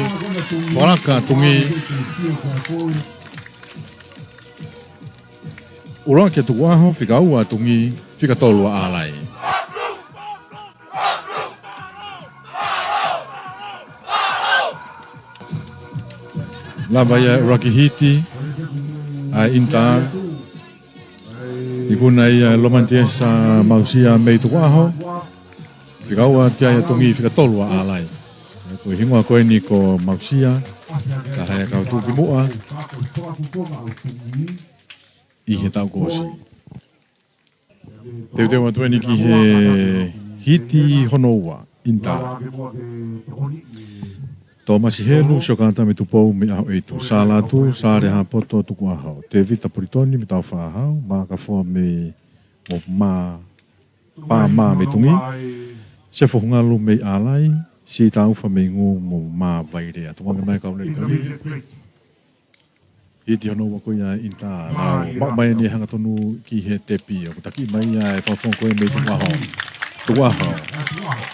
Fakalaka Tuʻi. ʻUluaki ʻa tukuʻaho, fika ua ʻa Tuʻi, fika tolu ʻa ʻAlai. Lava ia ʻuluaki hiti ʻa ʻInitia. Ikuna ia Lomani Tiesa Mausia mei tukuʻaho. Fika ua ki ai ʻa Tuʻi, fika tolu ʻa ʻAlai. Ko e hingoa ko eni ko Mausia, ka ʻi ai e kau tuʻu ki muʻa ʻi he taʻu kuo ʻosi. Teuteu atu eni ki he hiti hono ua, ʻInitia. Tōmasi Helu, Siokata mei Tupou mei ʻAhoʻeitu. Sālatu, Sāle Hapoto, tukuʻaho. Tēvita Politoni mei Taufaʻāhau, Makafoa mei, mo Ma Pāmā mei Tuʻi. Sefo Hungalu mei ʻAlai, Sitaufa mei Ngū mo Mavailea. Tukuange mai kau lele kau lele. Hiti hono ua ko ia ʻInitia, nau maʻu mai eni e hangatonu ki he tepi, ʻoku taki mai ia e fakafofonga ko ia mei tukuʻaho. Tukuʻaho.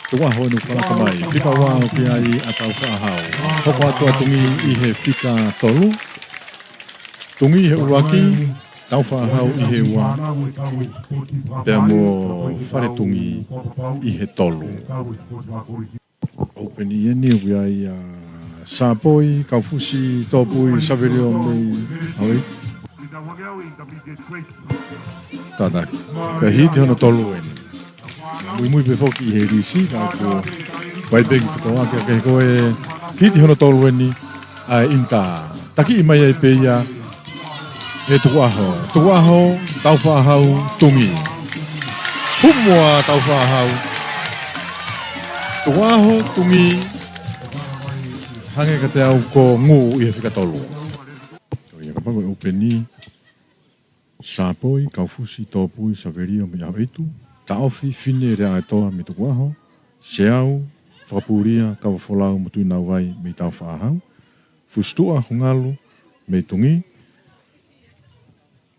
Tukuʻaho eni fakalaka mai. Fika ua ʻoku ʻi ai ʻa Taufaʻāhau. Hoko atu ʻa Tuʻi ʻi he fika tolu. Tuʻi he ʻuluaki, Taufaʻāhau ʻi he ua, pea mo Fale Tuʻi ʻi he tolu. Open ʻi heni ʻoku ʻi ai ʻa Sāpoi Kaufusi Tōpui Savelio mei ʻAhoʻeitu. Tataki. Ka hiti hono tolu eni. Muimui pē foki ʻi he lisi, ka ko e pai pē ke fokotuʻu ake, ka ko e hiti hono tolu eni ʻa ʻInitia. Taki mai ai pē ia ʻe tukuʻaho. Tukuʻaho, Taufaʻāhau, Tuʻi. Humu ʻa Taufaʻāhau. Tukuʻaho, Tuʻi. Hangē kiate au ko Ngū ʻi he fika tolu. Ko ia kapau ko e open ē. Sāpoi Kaufusi Tōpui Savelio mei ʻAhoʻeitu, Taʻofi Fine Leaʻaetoa mei tukuʻaho, Seau Fakapulia Kavafolau mo Tuʻinauvai mei Taufaʻāhau, Fusituʻa Hungalu mei Tuʻi,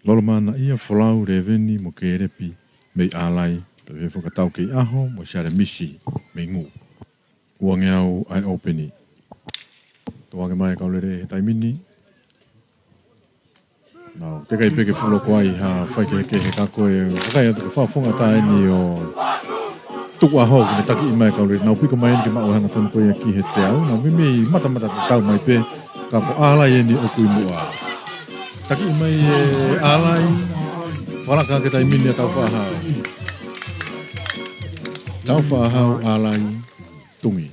Lolomanaʻia Folau Leveni mo Kelepi mei ʻAlai, pea fefo ka tau kei ʻaho mo Siale Misi mei Ngū. Uangeau ʻa e open ē. Tukuange mai kau lele he taimi ni. Nau teʻeki ai pē ke fuʻu loko ai ha faikehekehe ka ko e vakai atu ki he fakafofonga tā eni ʻo tukuʻaho ke ne taki mai kau lele. Nau piko mai eni ke maʻu e hangatonu ko ia ki he teau. Nau meimei matamata tatau mai pē ka ko ʻAlai eni ʻoku ʻi muʻa. Taki mai ʻe ʻAlai. Fakalaka ki he taimi ni ʻa Taufaʻāhau. Taufaʻāhau, ʻAlai, Tungi.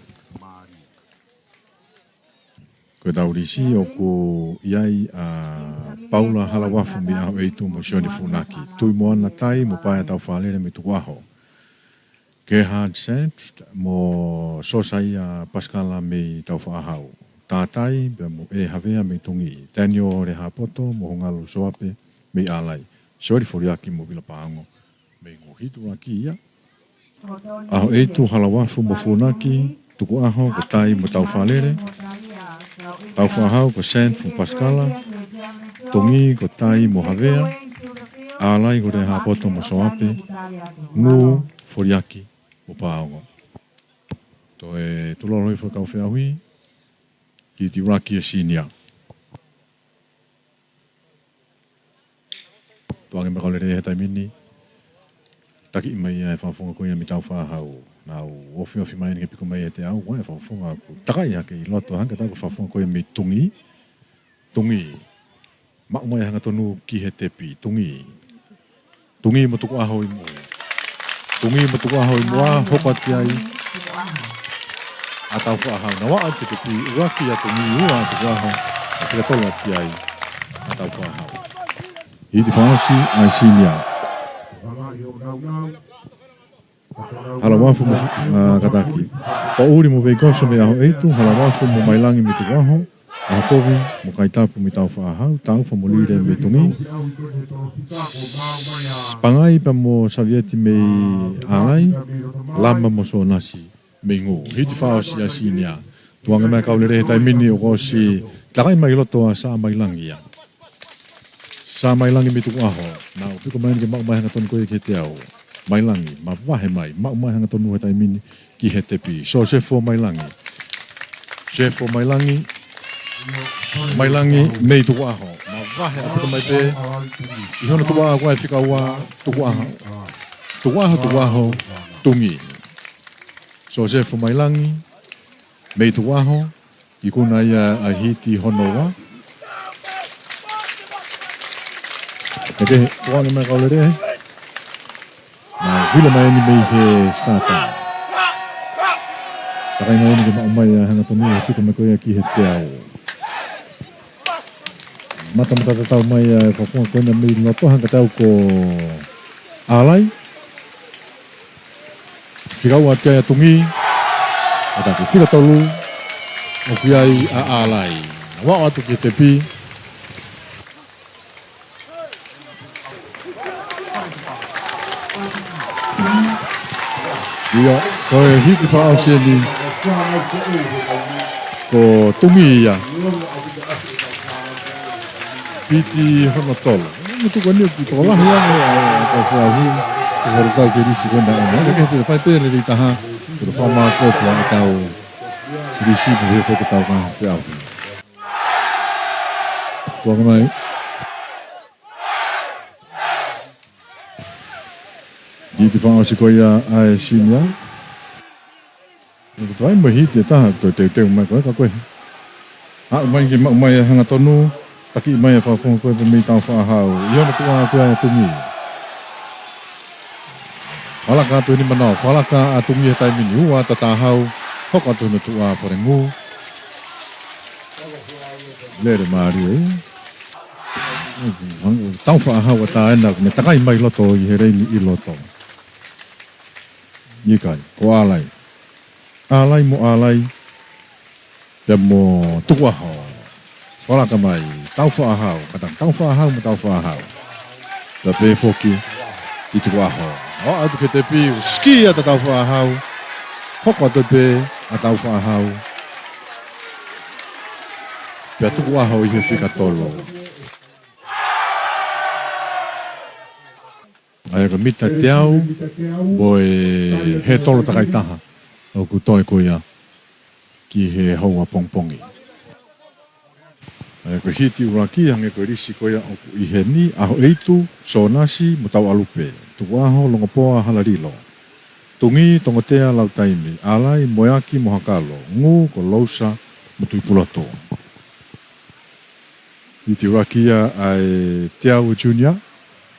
Ko ʻetau lisi ʻoku ʻi ai ʻa Paula Halauafu mei ʻAhoʻeitu mo Sione Funaki. Tuʻimoana Tai mo Paea Taufalele mei Tukuʻaho. Gerhard Sand mo Sosaia Pasikala mei Taufaʻāhau. Tātai pea mo ʻEhavea mei Tungi. Taniole Hapoto mo Hongalo Soape mei ʻAlai. Sioli Foliaki mo Vila Paongo mei Ngū. Hiti ʻuluaki ia. ʻAhoʻeitu Halauafu mo Funaki, Tukuʻaho ko Tai mo Taufalele, Taufaʻāhau ko Sand mo Pasikala, Tungi ko Tai mo Havea, ʻAlai ko Lehapoto mo Soape, Ngū, Foliaki mo Paongo. Toe tulolo hifo e kau feʻauhi, hiti ʻuluaki e senior. Tuʻu ange mai kau lelei he taimi ni. Taki mai ʻa e fakafofonga ko ia mei Taufaʻāhau. Nau ofiofi mai ni ke piko mai ʻi he teau, ko e fakafofonga ʻoku takai hake ʻi loto, hangē ko e fakafofonga ko ia mei Tungi. Tungi. Maʻu mai hangatonu ki he tepi. Tungi. Tungi mo Tukuʻaho ʻi muʻa. Tungi mo Tukuʻaho ʻi muʻa, hoko atu ki ai ʻa Taufaʻāhau. Nau aʻu ki he tepi, ʻuluaki ʻa Tungi, ua ʻa Tukuʻaho, ʻa fika tolu atu ki ai ʻa Taufaʻāhau. Hiti fakaʻosi ʻa e senior. Halauafu mo, ʻa, Kataki. Poʻuli mo Veikoso mei ʻAhoʻeitu, Halauafu mo Mailangi mei Tukuʻaho, ʻAhokovi mo Kaitapu mei Taufaʻāhau, Taufa mo Lile mei Tungi. Pangai pea mo Savieti mei ʻAlai, Lama mo Sonasi mei Ngū. Hiti fakaʻosi ʻa e senior. Tuʻu ange mai kau lelei he taimi ni ʻoku ʻosi takai mai ʻi loto ʻa Sa Mailangi ia. Sa Mailangi mei Tukuʻaho. Nau piko mai ni ke maʻu mai hangatonu ko ia ki he teau. Mailangi, mavahe mai, maʻu mai hangatonu he taimi ni ki he tepi. Sosefo Mailangi. Sefo Mailangi. Mailangi mei Tukuʻaho. Mavahe ʻo piko mai pē. ʻI hono tuʻa ko e fika ua Tukuʻaho. Tukuʻaho, Tukuʻaho, Tungi. Sosefo Mailangi mei Tukuʻaho. Ikuna ia ʻa e hiti hono ua. Pea ke tuʻu ange mai kau lelei. Nau vilo mai ni mei he starter. Takai mai ni ke maʻu mai ʻa e hangatonu he piko mai ko ia ki he teau. Matamata tatau mai ʻa e fakafofonga ko ena mei loto, hangē ko e teau ko ʻAlai. Fika ua atu ki ai ʻa Tungi. Kataki, fika tolu. ʻOku ʻi ai ʻa ʻAlai. Nau aʻu atu ki he tepi. Ia, ko e hiti fakaʻosi eni ko Tungi ia. Hiti hono tolu. Ko e tuʻu ko eni ʻoku tokolahi ange ʻa e kau feʻauhi. Ko e fakalotau ke lisi ko ena ʻana. Ka ke te fai pē lelei taha. Ko e fakamākopu ʻa e kau lisi pē he fokotau ka feʻauhi. Tuʻu ange mai. Hiti fakaʻosi ko ia ʻa e senior. ʻOku toe ʻi ai mo e hiti ʻe taha, toe teuteu mai ko e ka ko e. Aʻu mai ke maʻu mai ʻa e hangatonu, taki mai ʻa e fakafofonga ko e pē mei Taufaʻāhau. ʻI hono tuʻa ko ia ʻa Tungi. Fakalaka atu eni manao, fakalaka ʻa Tungi he taimi ni, ua ʻa Tataʻahau, hoko atu hono tuʻa Falengū. Lele mālie ia. Taufaʻāhau ʻa taena, me takai mai loto ʻi he leini ʻi loto. ʻIkai, ko ʻAlai. ʻAlai mo ʻAlai. Pea mo Tukuʻaho. Fakalaka mai, Taufaʻāhau, kata Taufaʻāhau mo Taufaʻāhau. Pea pehē foki ʻi Tukuʻaho. ʻO aʻu ki he tepi, ʻo skia ʻa Taufaʻāhau. Hoko atu pē ʻa Taufaʻāhau. Pea Tukuʻaho ʻi he fika tolu. ʻA ia ko e mita teau, mo e hētolo takai taha, ʻoku toe ko ia ki he houa pongipongi. ʻA ia ko e hiti ʻuluaki, hangē ko e lisi ko ia ʻoku ʻi heni, ʻAhoʻeitu, Sōnasi, mo Tauʻalupe, Tukuʻaho, Longopoa, Halalilo, Tungi, Tongotea, Lautaimi, ʻAlai, Moeaki, mo Hakalo, Ngū, ko Lousa, mo Tuʻipulotu. Hiti ʻuluaki ia ʻa e teau junior,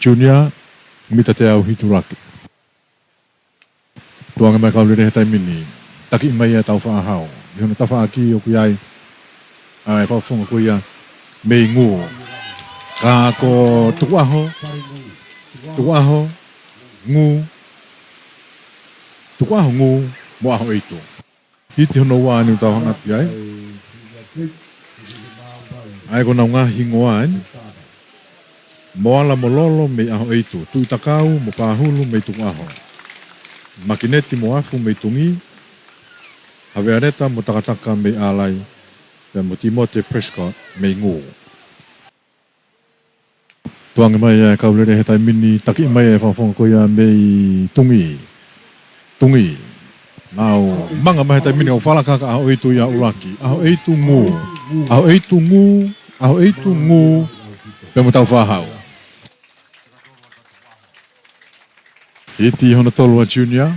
junior, mita teau hiti ʻuluaki. Tuʻu ange mai kau lele he taimi ni. Taki mai ʻa Taufaʻahau. ʻI hono tafaʻaki ʻoku ʻi ai ʻa e fakafofonga ko ia mei Ngū. Ka ko Tukuʻaho, Tukuʻaho, Ngū, Tukuʻaho, Ngū, mo ʻAhoʻeitu. Hiti hono ua ʻeni ʻoku tau hanga atu ki ai. ʻA ia ko honau ngaahi hingoa ʻeni. Moala mo Lolo mei ʻAhoʻeitu, Tuʻitakau mo Pahulu mei Tukuʻaho, Makineti mo Afu mei Tungī, Havealeta mo Takataka mei ʻAlai, pea mo Timote Prescott mei Ngū. Tuʻu ange mai ʻa e kau lele he taimi ni, taki mai ʻa e fakafofonga ko ia mei Tungī. Tungī. Nau manga mai he taimi ni ʻo falakaka ʻAhoʻeitu ia ʻuluaki. ʻAhoʻeitu, Ngū. ʻAhoʻeitu, Ngū. ʻAhoʻeitu, Ngū. Pea mo Taufaʻahau. Hiti hono tolu ʻa Junior.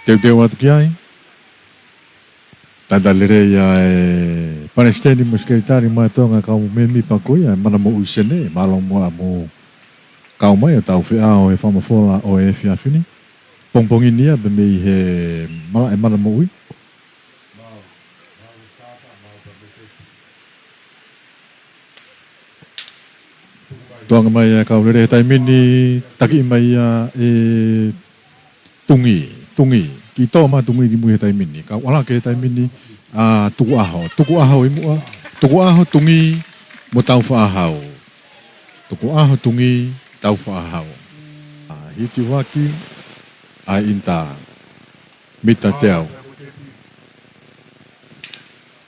Teuteu atu ki ai. Talitali lelei ʻa e Palesiteni mo e Sekelitali Maʻa Tonga, kau mēmipa ko ia ʻa e Mana Moʻui Senē, mālō muʻa hoʻomou kau mai ʻo tau feʻao he fakamafola ʻo e efiafi ni. Pongipongi ni ia pē mei he malaʻe Mana Moʻui. Tuʻu ange mai ʻa e kau lele he taimi ni, taki mai ia ʻe Tungī, Tungī. Kiʻi tō mai Tungī ki mui he taimi ni. Kau ʻalu hake he taimi ni ʻa Tukuʻaho. Tukuʻaho ʻi muʻa, Tukuʻaho, Tungī mo Taufaʻahau. Tukuʻaho, Tungī, Taufaʻahau. ʻA, hiti ʻuluaki ʻa e ʻInitā. Mita teau.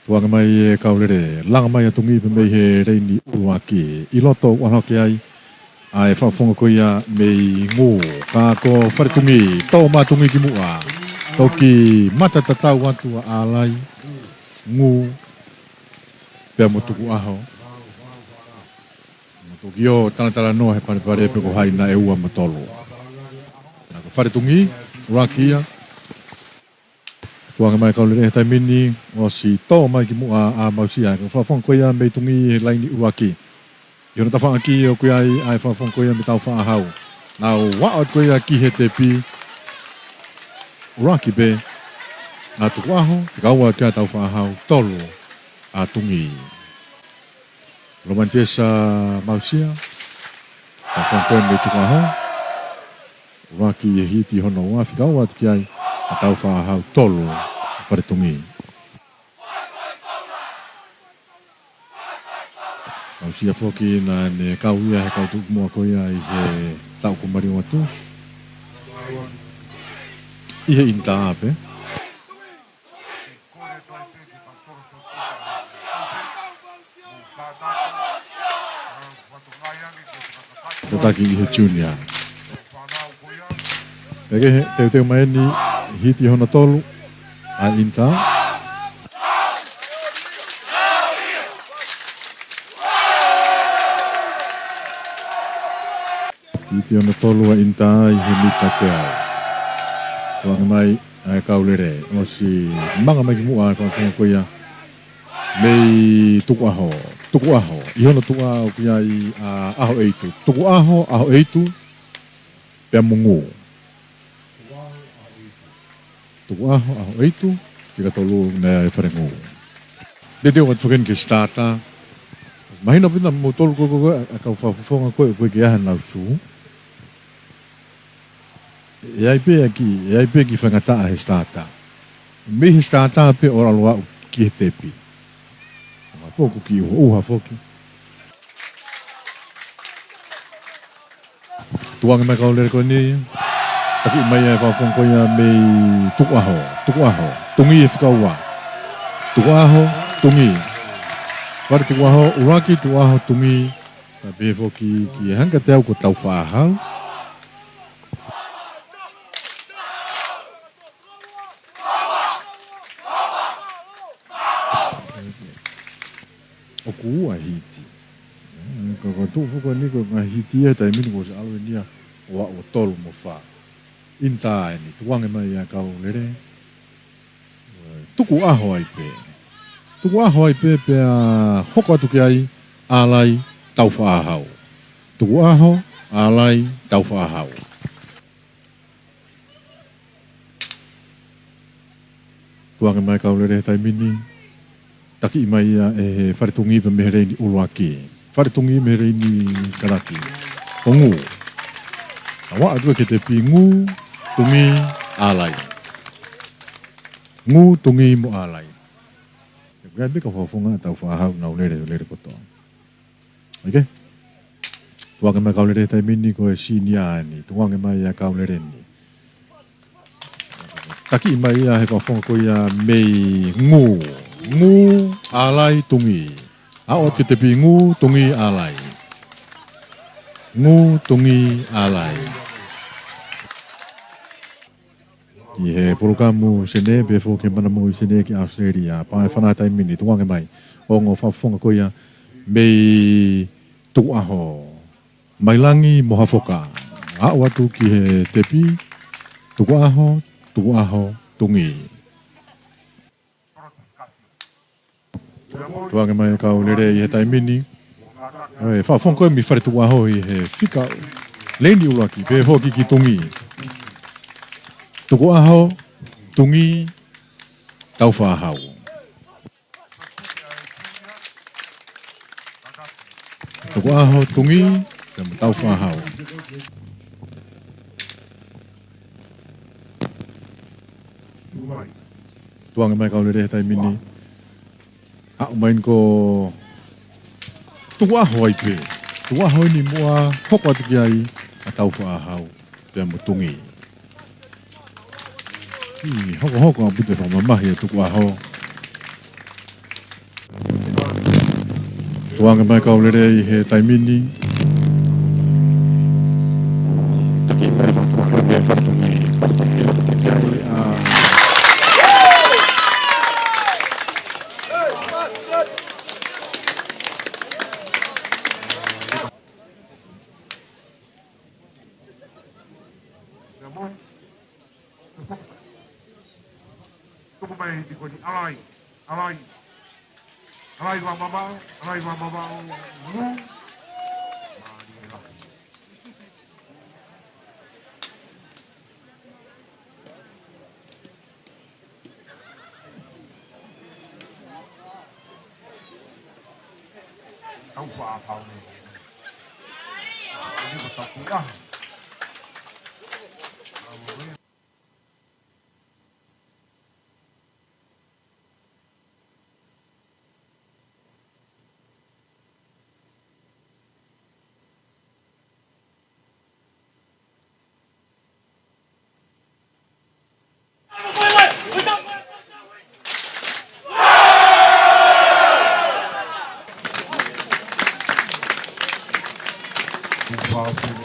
Tuʻu ange mai ʻa e kau lele, langa mai ʻa Tungī pē mei he leini ʻuluaki. ʻI loto ʻoku ʻalu hake ai ʻa e fakafofonga ko ia mei Ngū. Ka ko Fale Tungī, tō mai Tungī ki muʻa. Toki mata tatau atu ʻa ʻAlai, Ngū, pea mo Tukuʻaho. Mo toki ō talatalanoa he palepale pe ko hai naʻe ua mo tolu. Ka ko Fale Tungī, ʻuluaki ia. Tuʻu ange mai kau lele he taimi ni, ʻosi tō mai ki muʻa ʻa Mausia, ko e fakafofonga ko ia mei Tungī he laini ʻuluaki. ʻI hono tafaʻaki ʻoku ʻi ai ʻa e fakafofonga ko ia mei Taufaʻahau. Nau ō atu ko ia ki he tepi. ʻUluaki pē ʻa Tukuʻaho, fika ua kia Taufaʻahau, tolu ʻa Tungī. Lomani Tesa Mausia, fakafofonga ko ia mei Tukuʻaho. ʻUluaki ʻi he hiti hono ua, fika ua atu ki ai ʻa Taufaʻahau, tolu ʻa Fale Tungī. Mausia foki naʻa ne kau ia he kau tuʻukimuʻa ko ia ʻi he taʻu kuo maliu atu. ʻI he ʻInitā pē. Tataki ʻi he Junior. Pea kehe, teuteu mai ʻeni, hiti hono tolu ʻa e ʻInitā. Hiti hono tolu ʻa e ʻInitā ʻi he mita teau. Tuʻu ange mai ʻa e kau lele, ʻosi manga mai ki muʻa ʻa e fakafofonga ko ia mei Tukuʻaho. Tukuʻaho, ʻi hono tuʻa ʻoku ʻi ai ʻa ʻAhoʻeitu. Tukuʻaho, ʻAhoʻeitu, pea mo Ngū. Tukuʻaho, ʻAhoʻeitu, fika tolu naʻe ʻi ai ʻa Fale Ngū. Teuteu atu foki ʻeni ki he starter. Mahino pē ʻa moutolu ko ē, ko ē, ʻa e kau fakafofonga ko ē, ko ē ke ʻi ai haʻanau sū. ʻE ʻi ai pē ʻa e kiʻi, ʻe ʻi ai pē kiʻi faingataʻa he starter. Mei he starter pē ʻo ʻalu ʻo aʻu ki he tepi. Ka ko e kiʻi ʻuha, ʻuha foki. Tuʻu ange mai kau lele ko eni. Taki mai ʻa e fakafofonga ko ia mei Tukuʻaho. Tukuʻaho. Tungī he fika ua. Tukuʻaho, Tungī. Fale Tukuʻaho, ʻuluaki, Tukuʻaho, Tungī. Pea pehē foki ki he hangē kiate au ko Taufaʻahau. ʻOku ua hiti. Ka ko e tuʻu foki eni ko e ngaahi hiti ia he taimi ni kuo ʻosi ʻalu ʻeni ia ʻo aʻu ʻo tolu mo fā. ʻInitā ʻeni, tuʻu ange mai ʻa e kau lele. Tukuʻaho ai pē. Tukuʻaho ai pē pea hoko atu ki ai ʻAlai Taufaʻahau. Tukuʻaho, ʻAlai Taufaʻahau. Tukuange mai kau lele he taimi ni. Takiʻi mai ia ʻe he fale tungi pē mei he leini ʻuluaki. Fale tungi mei he leini kalati. Ko Ngū. Ka ʻoku ʻatu ki he tepi Ngū, Tungi, ʻAlai. Ngū, Tungi mo ʻAlai. He ʻoku ʻi ai pē kau fakafofonga ʻa Taufaʻāhau ʻoku nau lele, lele kotoa. ʻIkai ke? Tukuange mai kau lele he taimi ni ko e senior eni. Tukuange mai ia kau lele ni. Takiʻi mai ia he fakafofonga ko ia mei Ngū. Ngū, ʻAlai, Tungi. Aʻu atu ki he tepi Ngū, Tungi, ʻAlai. Ngū, Tungi, ʻAlai. ʻI he polokalama Senē, pehē foki ki he mana moʻui Senē ki ʻAositelēlia. Pea ʻe fana taimi ni, tukuange mai. Ongo fakafofonga ko ia mei Tukuʻaho. Mailangi mo Hafoka. Aʻu atu ki he tepi, Tukuʻaho, Tukuʻaho, Tungi. Tukuange mai kau lele ʻi he taimi ni. ʻE, fakafofonga ko ia mei fale Tukuʻaho ʻi he fika leini ʻuluaki, pehē foki ki Tungi. Tukuʻaho, Tungi, Taufaʻāhau. Tukuʻaho, Tungi, pea mo Taufaʻāhau. Tukuange mai kau lele he taimi ni. Aʻu mai ni ko Tukuʻaho ai pē. Tukuʻaho eni muʻa hoko atu ki ai ʻa Taufaʻāhau pea mo Tungi. ʻI, hokohoko ʻaupito e fakamamahi ʻa Tukuʻaho. Tukuange mai kau lele ʻi he taimi ni. Takiʻi mai fakafofonga mei fale tungi, fale tungi, fale tungi. ʻA, Tuku mai he hiti ko eni, ʻAlai, ʻAlai. ʻAlai Vamamaʻo, ʻAlai Vamamaʻo, Ngū. Mālie lahi. Taufaʻāhau. Ini ko Taufaʻāhau.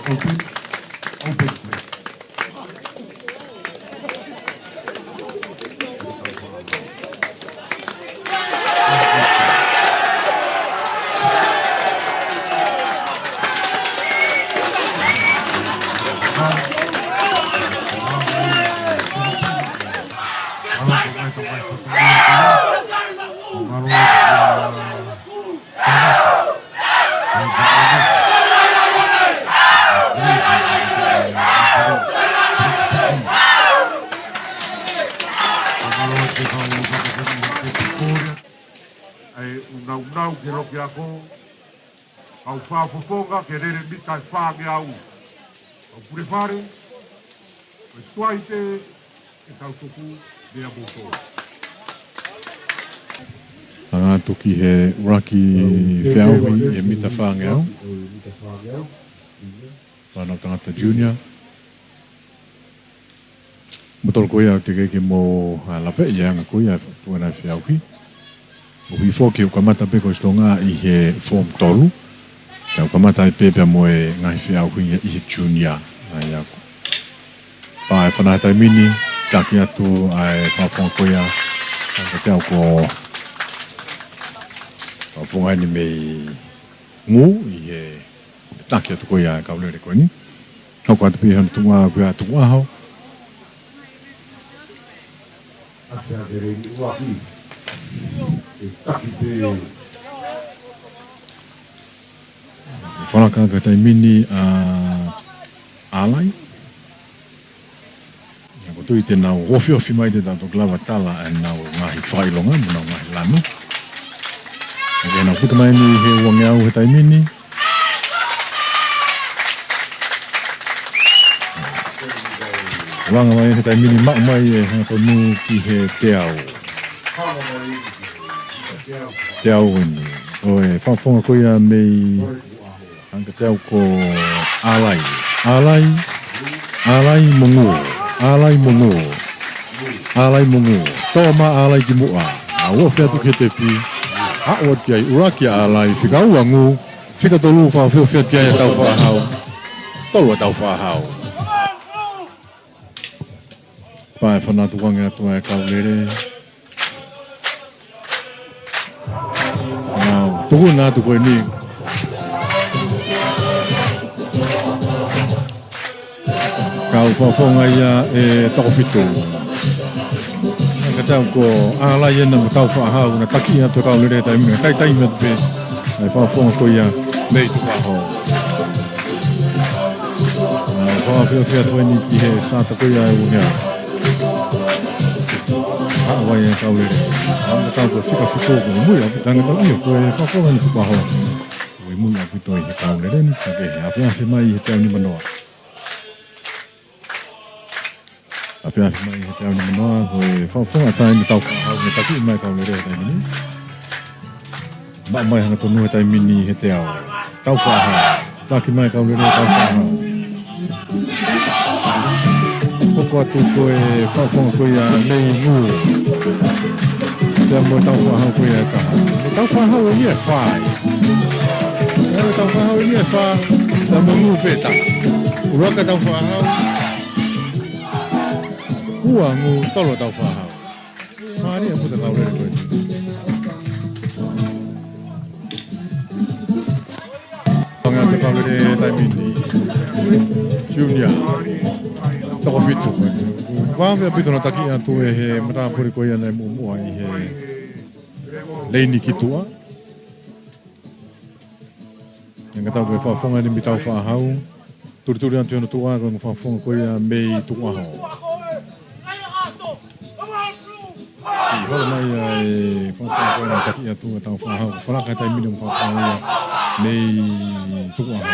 Open, open, please. ʻA e ʻū naunau ke loki ako, kau fakafofonga ke lele mita ʻe fāngeau. Kau pule fale, ko e tuai pē ʻetau tuku meia moutolu. Hanga atu ki he ʻuluaki feʻauhi ʻi he mita fāngeau. Fānau tangata junior. Moutolu ko ia ʻoku teʻeki ke mou, ʻa, laveʻi e anga ko ia ʻo e ngaahi feʻauhi. ʻOku hifo ke u kamata pē ko e sitonga ʻi he form tolu. Pea u kamata ai pē pea mo e ngaahi feʻauhi ʻi he junior. ʻA ia ko. Pea ʻe fana taimi ni, taki atu ʻa e fakafofonga ko ia. ʻA ia ko e fakafofonga eni mei Ngū ʻi he taki atu ko ia e kau lele ko eni. Hoko atu pē hano tuʻunga ko ia Tukuʻaho. ʻA ia ko e leini ʻuluaki. ʻE taki pē. Falaka ko e taimi ni ʻa ʻAlai. Ko Tui te nau ofiofi mai te tau toki lava tala ʻenau ngaahi fakaʻilonga, mo ʻenau ngaahi lanu. ʻOku nau puke mai eni he uangeau he taimi ni. Langa mai he taimi ni, maʻu mai e hangatonu ki he teau. Teau eni. ʻO e fakafofonga ko ia mei Hanga teau ko ʻAlai. ʻAlai. ʻAlai mo Ngū. ʻAlai mo Ngū. ʻAlai mo Ngū. Tō mai ʻAlai ki muʻa. ʻAlu ʻo ofi atu ki he tepi. ʻAlu atu ki ai. ʻUluaki ʻa ʻAlai. Fika ua Ngū. Fika tolu fakaofiofi atu ki ai ʻa Taufaʻāhau. Tolu ʻa Taufaʻāhau. Pea ʻe fanatu ange atu ʻa e kau lele. Nau tuku atu ko eni. Kau fakafofonga ia ʻe toko fitu. Hanga teau ko ʻAlai ena mo Taufaʻāhau, naʻe taki atu e kau lele taimi, naʻe kai taimi atu pē ʻa e fakafofonga ko ia mei Tukuʻaho. Nau fakaofiofi atu eni ki he sata ko ia ʻe uangeau. Haʻu ai e kau lele. Hanga teau ko e fika fitu ko e mui ʻaupito, hanga teau ia ko e fakafofonga eni Tukuʻaho. Ko e mui ʻaupito ʻi he kau lele ni, ka ke he afiafi mai he teau nimanoa. Afiafi mai he teau nimanoa, ko e fakafofonga ʻa Taufaʻāhau, naʻe taki mai kau lele he taimi ni. Maʻu mai hangatonu he taimi ni he teau. Taufaʻāhau. Taki mai kau lele Taufaʻāhau. Hoko atu ko e fakafofonga ko ia mei Ngū. Teau mo Taufaʻāhau ko ia ʻe taha. Taufaʻāhau eni ʻe fā. Teau Taufaʻāhau eni ʻe fā. Teau mo Ngū pē ʻe taha. ʻUluaki Taufaʻāhau. Ua Ngū, tolu Taufaʻāhau. Mālie ʻaupito e kau lele ko eni. Hanga atu e kau lele taimi ni. Junior. Toko fitu. Vave ʻaupito naʻe taki atu ʻe he matāpule ko ia naʻe muʻomuʻa ʻi he leini ki tuʻa. Hanga teau ko e fakafofonga eni mei Taufaʻāhau. Tulituli atu hono tuʻa ko e fakafofonga ko ia mei Tukuʻaho. Kiʻi holo mai ʻa e fakafofonga ko ia naʻe taki atu ʻa Taufaʻāhau. Falaka he taimi ni e fakafofonga ia mei Tukuʻaho.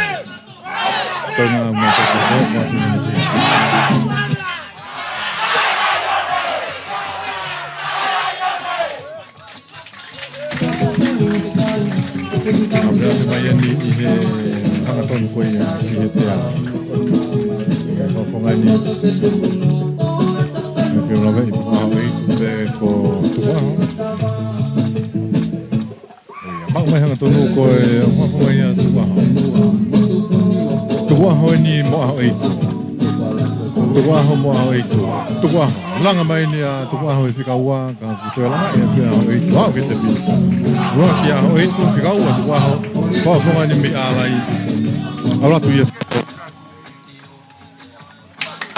Tau na mai Tukuʻaho, ko atu na mai. Afiafi mai eni ʻi he hangatonu ko ia ʻi he teau. ʻI he fakafofonga eni. ʻOku ou laveʻi Tukuʻaho ʻEitu pē ko Tukuʻaho. ʻIo, maʻu mai hangatonu ko e fakafofonga ia Tukuʻaho. Tukuʻaho eni mo ʻAhoʻeitu. Tukuʻaho mo ʻAhoʻeitu. Tukuʻaho. Langa mai eni ʻa Tukuʻaho ʻi he fika ua, ka kuo toe langa ia pē ʻa ʻAhoʻeitu. Aʻu ki he tepi. ʻUluaki ʻa ʻAhoʻeitu, fika ua Tukuʻaho. Fakafofonga eni mei ʻAlai. ʻAlu atu ia.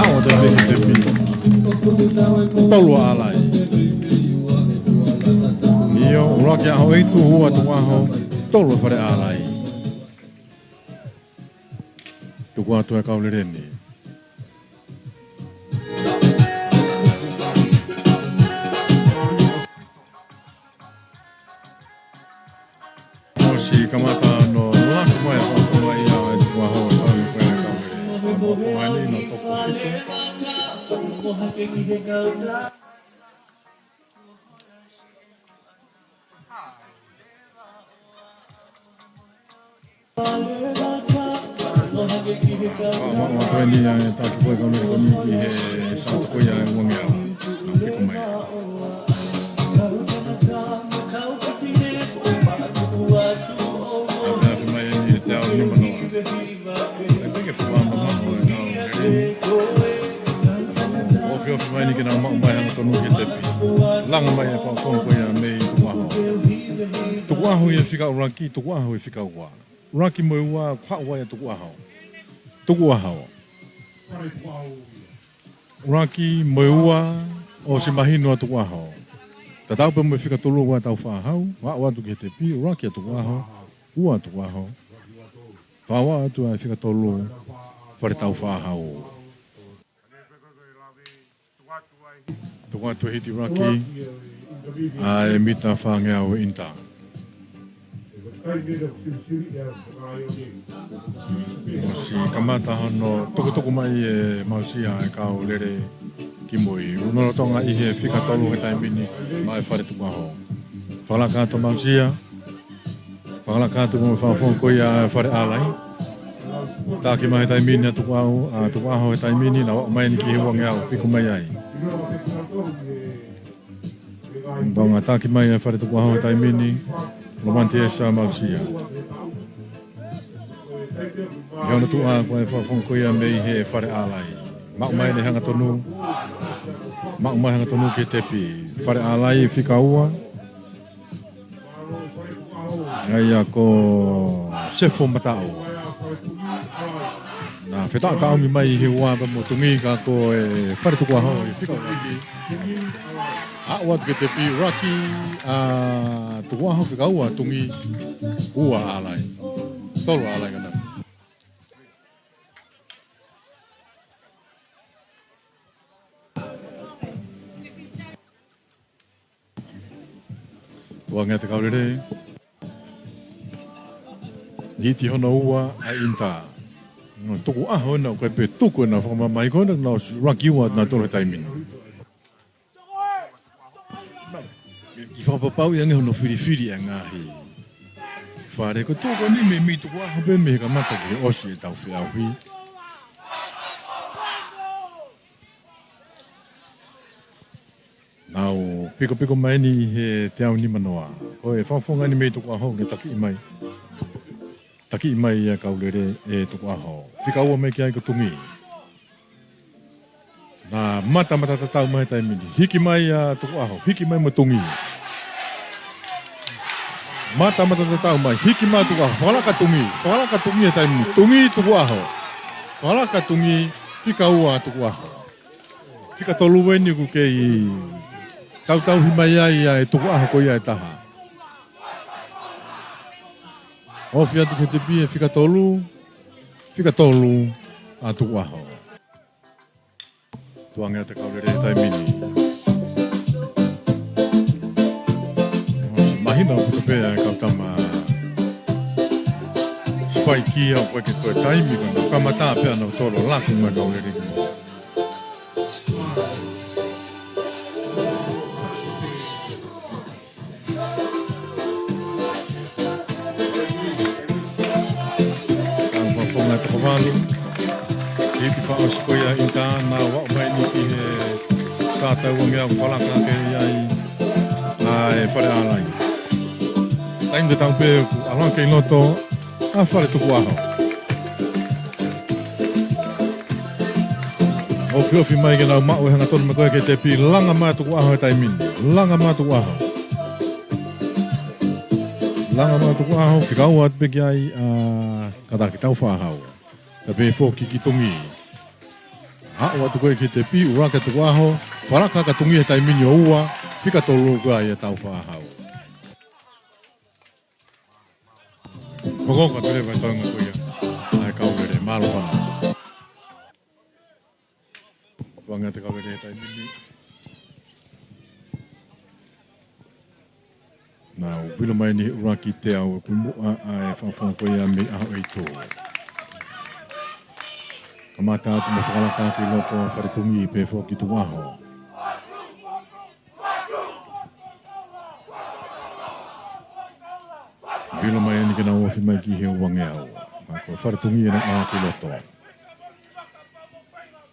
ʻAlu atu ia ki he tepi. Tolu ʻa ʻAlai. ʻIo, ʻuluaki ʻa ʻAhoʻeitu, ua Tukuʻaho, tolu ʻa Fale ʻAlai. Tuku atu e kau lele ni. Kuo ʻosi kamata hono laku mai ʻa e fakafofonga ia ʻa e Tukuʻaho ʻa e taimi ko ē ʻa e kau lele. Fakafofonga eni ʻo toko fitu. Fakafofonga atu eni ʻa e taki ko ē kau lele ko eni ki he sata ko ia ʻe uangeau. Nau piko mai. Afiafi mai eni he teau nimanoa. ʻAi pē ke fuʻu mamaʻo e kau lele. Ofiofi mai eni ke nau maʻu mai hangatonu ki he tepi. Langa mai e fakafofonga ko ia mei Tukuʻaho. Tukuʻaho ʻi he fika ʻuluaki, Tukuʻaho ʻi he fika ua. ʻUluaki mo e ua, haʻu ai ʻa Tukuʻaho. Tukuʻaho. ʻUluaki mo e ua, ʻosi mahino ʻa Tukuʻaho. Tatau pē mo e fika tolu ʻa Taufaʻāhau, aʻu atu ki he tepi, ʻuluaki ʻa Tukuʻaho, ua ʻa Tukuʻaho. Fakaʻau atu ʻa e fika tolu, Fale Taufaʻāhau. Tuku atu e hiti ʻuluaki, ʻa e mita fāngeau ʻe ʻInitā. Kuo ʻosi kamata hono tukutuku mai ʻe Mausia e kau lele kimui. Lolotonga ʻi he fika tolu he taimi ni maʻa e Fale Tukuʻaho. Fakalaka atu Mausia. Fakalaka atu mo e fakafofonga ko ia ʻa e Fale ʻAlai. Taki mai he taimi ni ʻa Tukuʻaho, ʻa Tukuʻaho he taimi ni, naʻa nau aʻu mai eni ki he uangeau, piku mai ai. Pea ʻoku taki mai ʻa e Fale Tukuʻaho he taimi ni, Lomani Tiesa Mausia. ʻI hono tuʻa ko e fakafofonga ko ia mei he Fale ʻAlai. Maʻu mai eni hangatonu. Maʻu mai hangatonu ki he tepi. Fale ʻAlai fika ua. ʻA ia ko Sefo Mataʻu. Naʻe fetaʻotaʻomi mai ʻi he ua pea mo Tungi ka ko e Fale Tukuʻaho ʻi he fika ʻuluaki. Aʻu atu ki he tepi, ʻuluaki ʻa Tukuʻaho, fika ua Tungi, ua ʻAlai. Tolu ʻAlai ka tapu. Tuku ange atu e kau lele. Hiti hono ua ʻa ʻInitā. Naʻe Tukuʻaho ena, ʻoku ʻikai pē tuku ena, fakamamahi ko ena, naʻe ʻosi ʻuluaki ua nautolu he taimi ni. Kiʻi fakapapauʻi ange hono filifili ʻa e ngaahi fale. Ko e tuʻu ko eni mei, mei Tukuʻaho pē mei he kamata ki he ʻosi ʻetau feʻauhi. Nau pikopiko mai eni ʻi he teau nimanoa. Ko e fakafofonga eni mei Tukuʻaho ke takiʻi mai. Takiʻi mai ʻa e kau lele ʻe Tukuʻaho. Fika ua mai ki ai ko Tungi. Naʻe matamata tatau mai he taimi ni. Hiki mai ʻa Tukuʻaho. Hiki mai mo Tungi. Matamata tatau mai. Hiki mai Tukuʻaho. Fakalaka Tungi. Fakalaka Tungi he taimi ni. Tungi Tukuʻaho. Fakalaka Tungi. Fika ua Tukuʻaho. Fika tolu eni ʻoku kei tautauhi mai ai ʻa e Tukuʻaho ko ia ʻe taha. Ofi atu ki he tepi ʻe fika tolu, fika tolu ʻa Tukuʻaho. Tuku ange atu e kau lele he taimi ni. Mahino ʻoku tuʻu pē ʻa e kau tama sipaiki ʻoku ʻikai ke toe taimi, ko e kamata pē ʻa nautolu ʻo laku mai kau lele ki. Kau fakafofonga toko valu. Hiti fakaʻosi ko ia ʻInitā, naʻa nau aʻu mai eni ki he sata uangeau, fakalaka ʻaki ai ʻa e Fale ʻAlai. Taimi tatau pē ʻoku ʻalu hake ʻi loto ʻa Fale Tukuʻaho. Ofiofi mai ke nau maʻu e hangatonu mai ko ē ki he tepi, langa mai ʻa Tukuʻaho he taimi ni. Langa mai ʻa Tukuʻaho. Langa mai ʻa Tukuʻaho, fika ua atu pē ki ai ʻa Kataki Taufaʻahau. Pea pehē foki ki Tungi. Aʻu atu ko ē ki he tepi, ʻuluaki ʻa Tukuʻaho, fakalaka ʻaki ʻa Tungi he taimi ni ʻo ua, fika tolu ko ia ʻa Taufaʻahau. Hokohoko atu leva e toenga ko ia ʻa e kau lele, mālō Fana. Tuku ange atu e kau lele he taimi ni. Naʻa nau vilo mai eni he ʻuluaki teau ʻoku ʻi muʻa ʻa e fakafofonga ko ia mei ʻAhoʻeitu. Kamata atu mo fakalaka ʻaki ʻi loto ʻa Fale Tungi pehē foki ki Tukuʻaho. Vilo mai eni ke nau ofi mai ki he uangeau. Ka ko Fale Tungi ʻena ʻalu hake ʻi loto.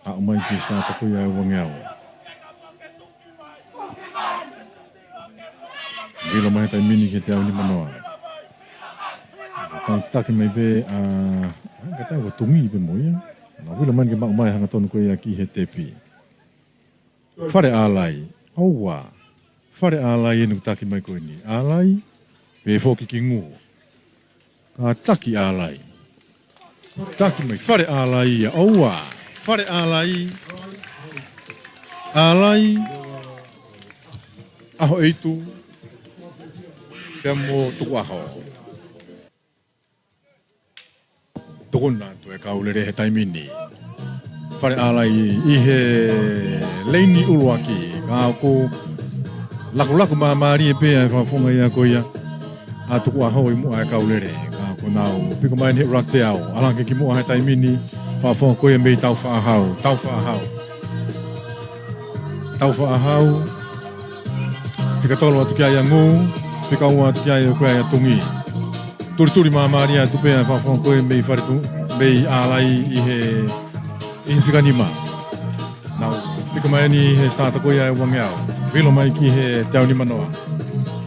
Aʻu mai ki he sitata ko ia ʻa e uangeau. Vilo mai he taimi ni ki he teau nimanoa. Tau taki mai pē ʻa, ka tau ko Tungi pē mo ia. Naʻa nau vilo mai eni ke maʻu mai hangatonu ko ia ki he tepi. Fale ʻAlai, ʻo ua. Fale ʻAlai eni ʻoku taki mai ko eni. ʻAlai, pehē foki ki Ngū. Ka taki ʻAlai. Taki mai, Fale ʻAlai ia, ʻo ua. Fale ʻAlai. ʻAlai. ʻAhoʻeitu. Pea mo Tukuʻaho. Tuku atu e kau lele he taimi ni. Fale ʻAlai ʻi he Leini ʻUluaki, ka ʻoku lakulaku māmālie pē ʻa e fakafofonga ia ko ia ʻa Tukuʻaho ʻi muʻa ʻa e kau lele. Ka ko ʻenau piko mai eni he ʻuluaki teau, ʻalu hake ki muʻa he taimi ni, fakafofonga ko ia mei Taufaʻāhau, Taufaʻāhau. Taufaʻāhau, fika tolu atu ki ai ʻa Ngū, fika ua atu ki ai ʻoku ʻi ai ʻa Tungī. Tulituli māmālie atu pē ʻa e fakafofonga ko ia mei Faletu-, mei ʻĀlai ʻi he, ʻi he fika nima. Nau piko mai eni he sitata ko ia ʻa e uangeau. Vilo mai ki he teau nimanoa.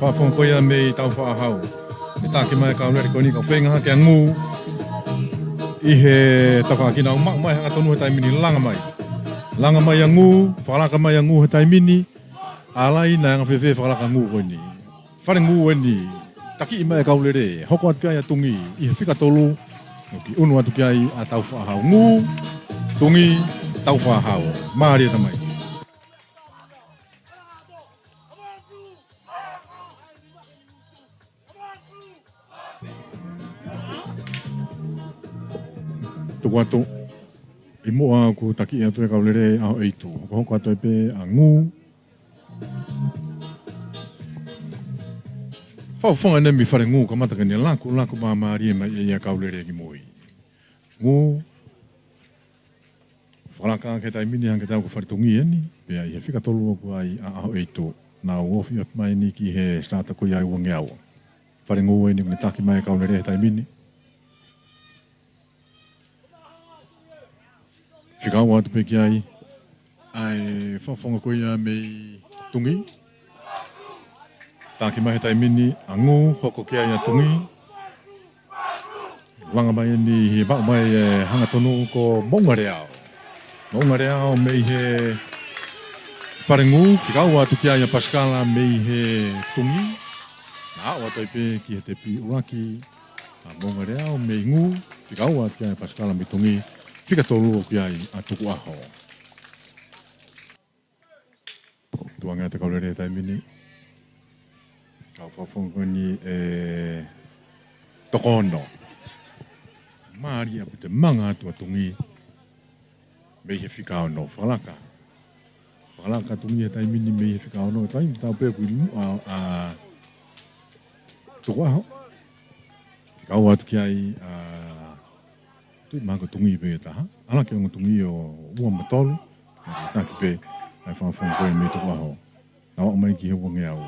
Fakafofonga ko ia mei Taufaʻāhau. Naʻe taki mai ʻa e kau lele ko eni, ka feinga hake ʻa Ngū ʻi he tafaʻaki, nau maʻu mai hangatonu he taimi ni, langa mai. Langa mai ʻa Ngū, fakalaka mai ʻa Ngū he taimi ni. ʻĀlai, naʻe anga fēfē fakalaka ʻa Ngū ko eni? Fale Ngū eni, takiʻi mai ʻa e kau lele, hoko atu ki ai ʻa Tungī ʻi he fika tolu, ʻoku ʻunu atu ki ai ʻa Taufaʻāhau. Ngū, Tungī, Taufaʻāhau. Mālie tamai. Tuku atu. ʻI muʻa ʻoku takiʻi atu ʻe he kau lele ʻa ʻAhoʻeitu. Hokohoko atu ai pē ʻa Ngū. Fakafofonga eni mei Fale Ngū, kamata ke ne lakulaku māmālie mai ʻe ia ʻa e kau lele ki mui. Ngū. Fakalaka hake he taimi ni, hangē ko Fale Tungī eni, pea ʻi he fika tolu ʻoku ʻi ai ʻa ʻAhoʻeitu. Nau ofi atu mai eni ki he sitata ko ia ʻa e uangeau. Fale Ngū eni, ʻoku ne taki mai ʻa e kau lele he taimi ni. Fika ua atu pē ki ai ʻa e fakafofonga ko ia mei Tungī. Taki mai he taimi ni ʻa Ngū, hoko ki ai ʻa Tungī. Langa mai eni, he maʻu mai ʻa e hangatonu ko Moʻungaleao. Moʻungaleao mei he Fale Ngū, fika ua atu ki ai ʻa Pasikala mei he Tungī. Naʻe ʻoatu ai pē ki he tepi ʻuluaki ʻa Moʻungaleao mei Ngū, fika ua atu ki ai ʻa Pasikala mei Tungī, fika tolu ʻoku ʻi ai ʻa Tukuʻaho. Tuʻu ange atu e kau lele he taimi ni. Kau fakafofonga ko eni ʻe toko ono. Mālie ʻaupito e manga atu ʻa Tungī mei he fika ono. Fakalaka. Fakalaka ʻa Tungī he taimi ni mei he fika ono. Taimi tatau pē ʻoku ʻi muʻa ʻa, ʻa Tukuʻaho. Fika ua atu ki ai ʻa Tuʻi Mahaki, Tungī pē ʻe taha. ʻAlu hake ʻa Tungī ʻo ua mo tolu. Naʻe taki pē ʻa e fakafofonga ko ia mei Tukuʻaho. Nau aʻu mai ki he uangeau.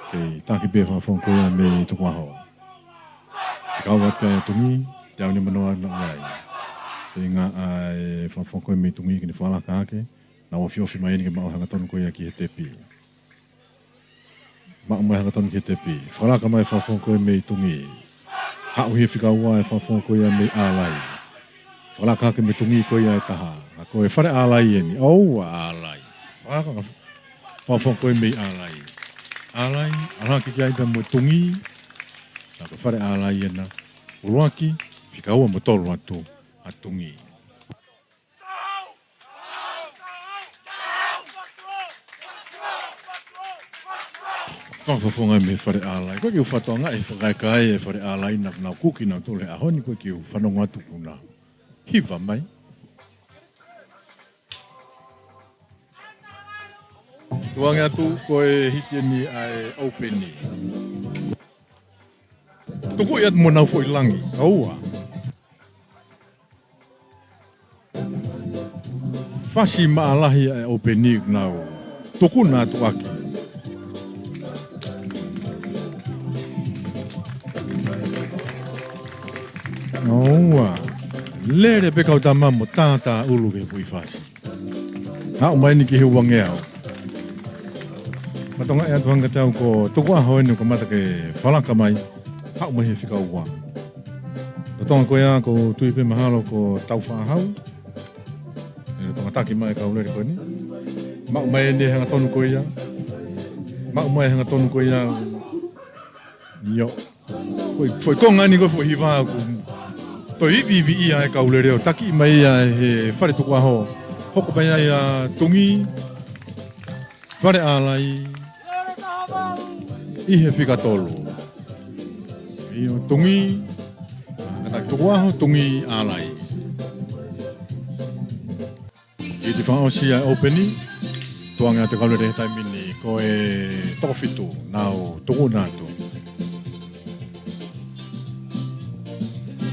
Kei taki pē fakafofonga ko ia mei Tukuʻaho. Fika ua atu ki ai ʻa Tungī, teau nimanoa naʻe ʻi ai. Feinga ʻa e fakafofonga ko ia mei Tungī ke ne fakalaka hake. Nau ofiofi mai eni ke maʻu hangatonu ko ia ki he tepi. Maʻu mai hangatonu ki he tepi. Fakalaka mai fakafofonga ko ia mei Tungī. Haʻu he fika ua e fakafofonga ko ia mei ʻĀlai. Fakalaka hake mei Tungī ko ia ʻe taha. Ka ko e Fale ʻĀlai eni. ʻOua, ʻĀlai. Fakalaka fakafofonga ko ia mei ʻĀlai. ʻĀlai, ʻalu hake ki ai pea mo Tungī. Ka ko e Fale ʻĀlai ena. ʻUluaki, fika ua mo tolu atu ʻa Tungī. Fakafofonga mei Fale ʻĀlai. ʻOku ʻikai ke u fakatokangaʻi e fakakaikaia e Fale ʻĀlai naʻa nau kuki nautolu he ʻaho ni, ʻoku ʻikai ke u fanongo atu kuo na hiva mai. Tuʻu ange atu, ko e hiti eni ʻa e ʻoupeni. Tukuʻi atu mo ʻenau foʻi langi. ʻOua. Fasi maʻa lahi ʻa e ʻoupeni ʻoku nau tuku atu ʻaki. ʻOua. Lele pē kau tama mo tātāʻulu ki he foʻi fasi. Aʻu mai eni ki he uangeau. Fakatokangaʻi atu ange kiate au ko Tukuʻaho eni ʻoku kamata ke fakalaka mai. Aʻu mai he fika ua. Lolotonga ko ia ʻoku ou tui pē mahalo ko Taufaʻāhau. ʻE lolotonga taki mai e kau lele ko eni. Maʻu mai eni e hangatonu ko ia. Maʻu mai e hangatonu ko ia. ʻIo. Foʻi, foʻi konga eni ko e foʻi hiva ʻoku toe iviivi ia e kau lele ʻo taki mai ia he Fale Tukuʻaho. Hoko mai ai ʻa Tungī. Fale ʻĀlai. ʻI he fika tolu. ʻIo, Tungī. Kātaki Tukuʻaho, Tungī, ʻĀlai. Hiti fakaʻosi ʻa e ʻōpeni, tukuange ʻa e kau lele he taimi ni ko e toko fitu, nau tukuʻuna atu.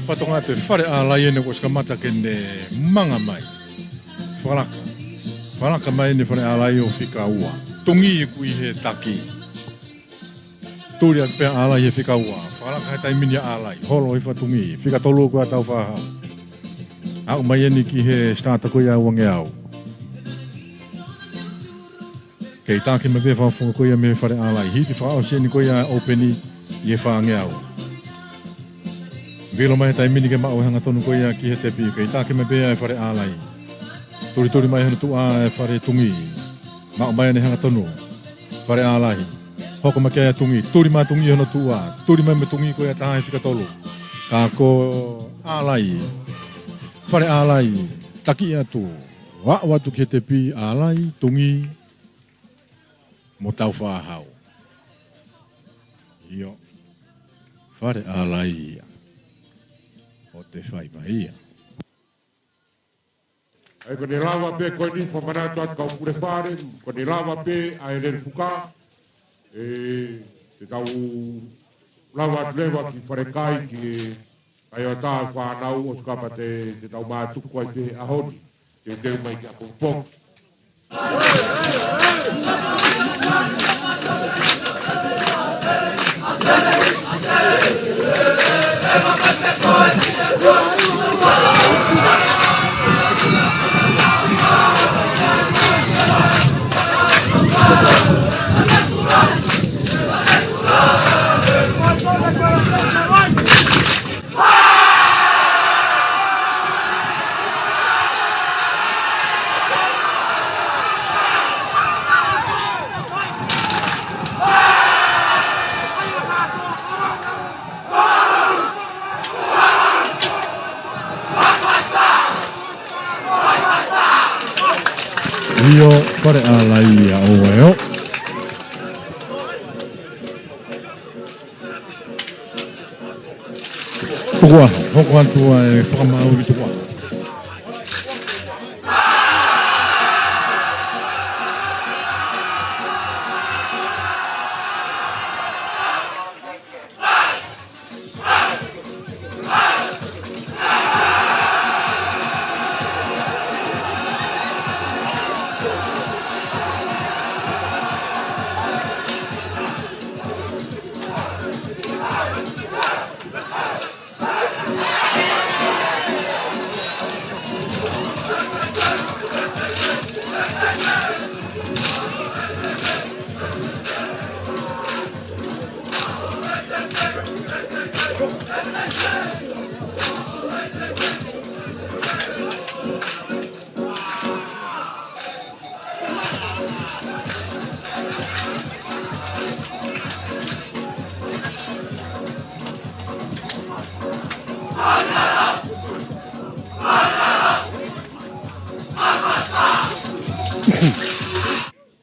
Fatongia ʻa e fale ʻālai ʻeni kuo ʻosi kamata ke ne manga mai. Fakalaka. Fakalaka mai ʻeni fale ʻālai ʻo fika ua. Tungi ʻoku ʻi he taki. Tuli atu pē ʻa ʻĀlai he fika ua. Fakalaka he taimi ni ʻa ʻĀlai. Holo ʻi fatungi. Fika tolu ko ʻa Tāufaʻāhau. Aʻu mai ʻeni ki he starter ko ia ʻa Uangeau. Kei taki mai pē fakafofonga ko ia mei he fale ʻālai. Hiti fakaʻosi ʻeni ko ia ʻōpeni ʻi he fāngeau. Vilo mai he taimi ni ke maʻu e hangatonu ko ia ki he tepi. Kei taki mai pē ʻa e fale ʻālai. Tulituli mai hono tuʻa e fale tungi. Maʻu mai ʻeni hangatonu. Fale ʻālai. Hoko mai ki ai ʻa tungi. Tuli mai ʻa tungi hono tuʻa. Tuli mai mo e tungi ko ia ʻa Tāufaʻāhau he fika tolu. Ka ko ʻĀlai. Fale ʻālai. Taki atu. Aʻu atu ki he tepi ʻĀlai, tungi, mo Tāufaʻāhau. ʻIo. Fale ʻālai ia. ʻOku te fai mai ia. ʻAi ko ʻene lava pē ko ʻeni fakamanatu atu kau pule fale, ko ʻene lava pē ʻa e lele fuka, ʻe, te tau lava atu leva ki fale kai ki he kai ʻo e fānau ʻosi kamata te, te tau mātuku ai pē he ʻaho ni, teuteu mai ki ʻapongipongi. ʻIo, fale ʻālai ia ʻo eo. Tukuʻaho, hoko atu ʻa e fakamaau ki tukuʻaho.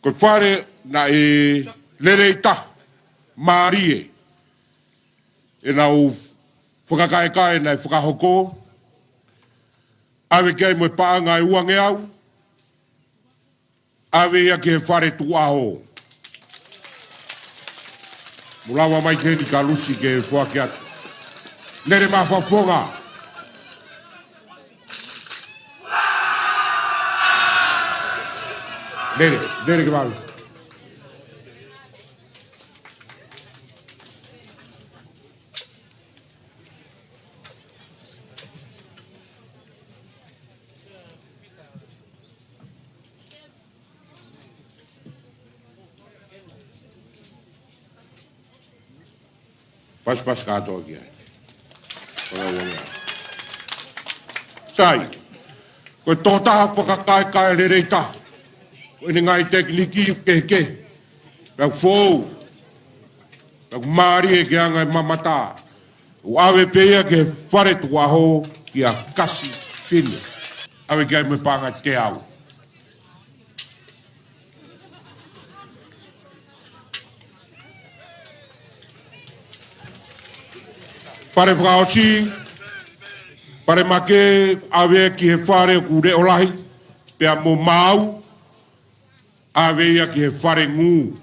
Ko e fale naʻe lelei taha, mālie, ʻenau fakakaekae naʻe fakahoko, ʻave ki ai mo e paʻanga ʻa e Uangeau, ʻave ia ki he fale tukuʻaho. Mou lava mai ki heni Kalusi ke foaki atu. Lele mai fakafofonga. Lele, lele ke vave. Pasipasi kātoa ki ai. Ko e lau ia. Sai, ko e tokotaha fakakaekae lelei taha. Ko ʻene ngaahi tekiniki kehekehe. Pea ʻoku fou. Pea ʻoku mālie ki he anga e mamata. ʻOku ʻave pē ia ki he fale tukuʻaho kia Kasi Fine. ʻAve ki ai mo e paʻanga teau. Fale fakaʻosi, fale make, ʻave ki he fale ʻoku leʻo lahi. Pea mo Maau, ʻave ia ki he fale ngū.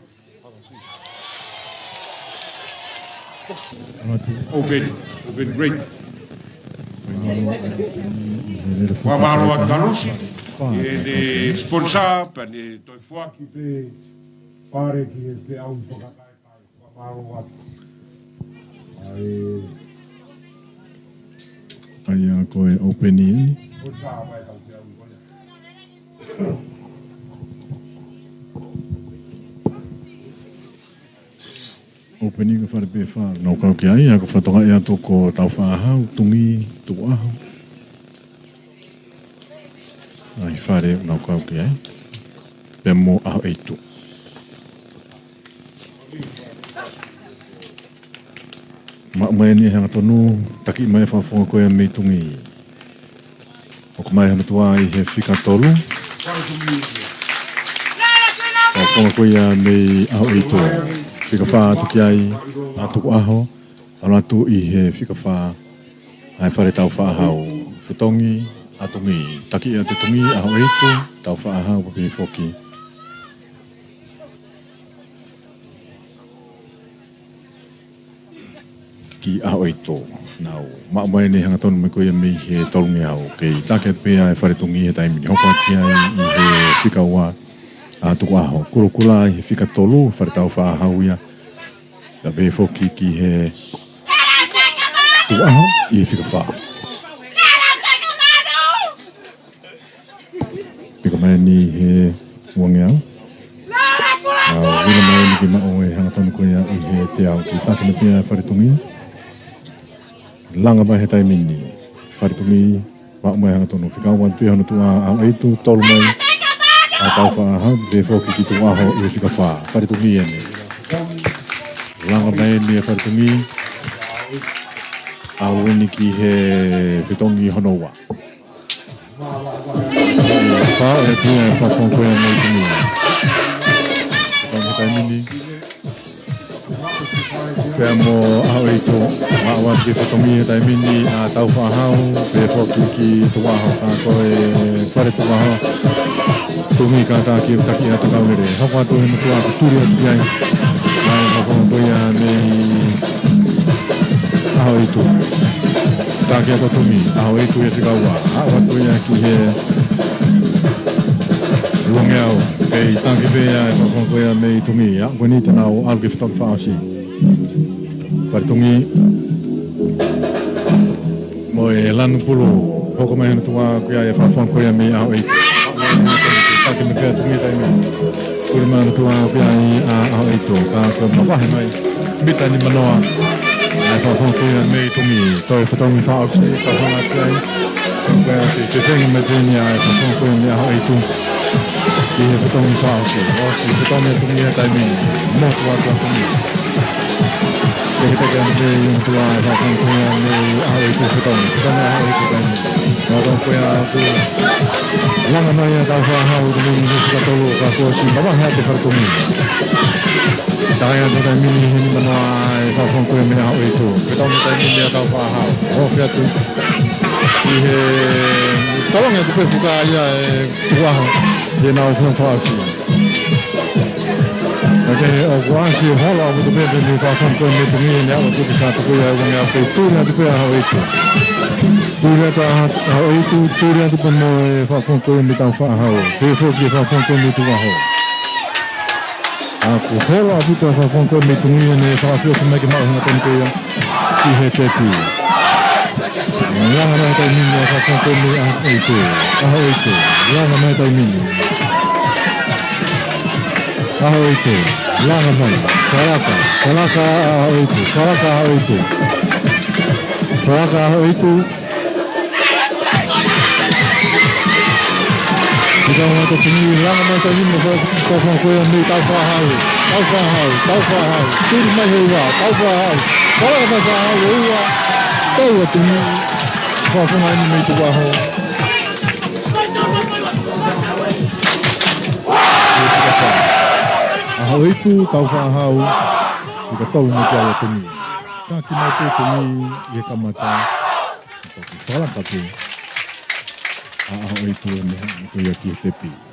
Open, open great. Fakamālō atu Kalusi, ʻi heʻene sponsor, pea ne toe foaki pē fale ki he feʻauhi fakakae. ʻA ia ko e open eni. Open eni ko e fale pē ʻe fā naʻa nau kau ki ai, ʻa ia ko e fakatokangaʻi atu ko Taufaʻāhau, Tungī, Tukuʻaho. ʻA e fale naʻa nau kau ki ai. Pea mo ʻAhoʻeitu. Maʻu mai eni ʻe he hangatonu, taki mai e fakafofonga ko ia mei Tungī. Hoko mai hono tuʻa ʻi he fika tolu. Fakafofonga ko ia mei ʻAhoʻeitu. Fika fā atu ki ai ʻa Tukuʻaho. ʻAlu atu ʻi he fika fā. ʻA e fale Taufaʻāhau, fetongi ʻa Tungī, taki atu ʻe Tungī, ʻAhoʻeitu, Taufaʻāhau, pea pehē foki ki ʻAhoʻeitu. Nau maʻu mai eni hangatonu mai ko ia mei he tolungeau, kei taki atu pē ʻa e fale Tungī he taimi ni, hoko atu ki ai ʻi he fika ua ʻa Tukuʻaho. Kulokula ʻi he fika tolu, fale Taufaʻāhau ia. Pea pehē foki ki he Tukuʻaho ʻi he fika fā. Pika mai eni he uangeau. ʻA, ʻuhinga mai eni ke maʻu e hangatonu ko ia ʻi he teau, kei taki mai pē ʻa e fale Tungī. Langa mai he taimi ni, fale Tungī, maʻu mai hangatonu, fika ua atu pē hono tuʻa ʻa ʻAhoʻeitu, tolu mai ʻa Taufaʻāhau, pehē foki ki Tukuʻaho ʻi he fika fā, fale Tungī eni. Langa mai eni e fale Tungī, ʻalu eni ki he fetongi hono ua. Fā ʻe pia e fakafofonga ko ia mei Tungī. Tau he taimi ni. Pea mo ʻAhoʻeitu, maʻu atu ki he fetongi he taimi ni ʻa Taufaʻāhau, pehē foki ki Tukuʻaho, ka ko e fale Tukuʻaho. Tungī kātaki ʻo taki atu kau lele. Hoko atu he motuʻa ko e tuli atu ki ai. ʻA e fakafofonga ko ia mei ʻAhoʻeitu. Taki atu Tungī, ʻAhoʻeitu ʻi he fika ua. Aʻu atu ia ki he uangeau. Kei taki pē ʻa e fakafofonga ko ia mei Tungī. ʻA ia ko eni te nau ʻalu ki he fetongi fakaʻosi. Fale Tungī. Mo e lanu pulu, hoko mai hono tuʻa ko ia e fakafofonga ko ia mei ʻAhoʻeitu. Taki mai pē Tungī taimi. Tuli mai hono tuʻa ko ia ʻa ʻAhoʻeitu. Ka ko e mavahe mai. Mita nimanoa. ʻA e fakafofonga ko ia mei Tungī. Toe fetongi fakaʻosi, ka hanga ki ai. Ko ia ke, ke feinga mai pē eni ʻa e fakafofonga ko ia mei ʻAhoʻeitu. ʻI he fetongi fakaʻosi. ʻOsi fetongi ʻa Tungī he taimi ni. Motuʻa ʻa Tungī. Ke ke teke atu pē ʻi he tuʻa e fakafofonga ko ia mei ʻAhoʻeitu fetongi. Fetongi ʻa ʻAhoʻeitu taimi. Fakafofonga ko ia ʻoku langa mai ʻa Taufaʻāhau ʻi he fika tolu ka kuo ʻosi mavahe ʻa e fale Tungī. Takai atu taimi ni he nimanoa e fakafofonga ko ia mei ʻAhoʻeitu. Fetongi taimi ni ʻa Taufaʻāhau. ʻOfi atu. ʻI he tolongi atu pē fuka ia e Tukuʻaho. ʻI heʻenau fetongi fakaʻosi. Ka ke ʻoku ʻasi holo ʻaupito pē mei he fakafofonga ko ia mei Tungī ʻene aʻu atu ki he sātuku ia ʻa e uangeau pea tuli atu pē ʻa ʻAhoʻeitu. Tuli atu ʻa ʻAhoʻeitu, tuli atu pē mo e fakafofonga ko ia mei Taufaʻāhau. Pehē foki ki he fakafofonga ko ia mei Tukuʻaho. ʻOku holo ʻaupito ʻa e fakafofonga ko ia mei Tungī ʻene fakaʻosi mai ke maʻu hangatonu ko ia ki he tepi. Langa mai taimi ni ʻa e fakafofonga ko ia mei ʻAhoʻeitu. ʻAhoʻeitu. Langa mai taimi ni. ʻAhoʻeitu. Langa mai. Kalaka. Kalaka ʻa ʻAhoʻeitu. Kalaka ʻa ʻAhoʻeitu. Kalaka ʻa ʻAhoʻeitu. Fika ua ʻa Tungī, langa mai taimi ni, fakafofonga ko ia mei Taufaʻāhau. Taufaʻāhau, Taufaʻāhau. Tuli mai he ua, Taufaʻāhau. Kalaka Taufaʻāhau, ua. Tau ʻa Tungī. Fakafofonga eni mei Tukuʻaho. ʻAhoʻeitu, Taufaʻāhau. Fika tolu mai ki ai ʻa Tungī. Taki mai pē Tungī, ʻi he kamata. Toki kalaka pē. ʻAho ʻEiki ʻo meʻa ʻo ko ia ki he tepi.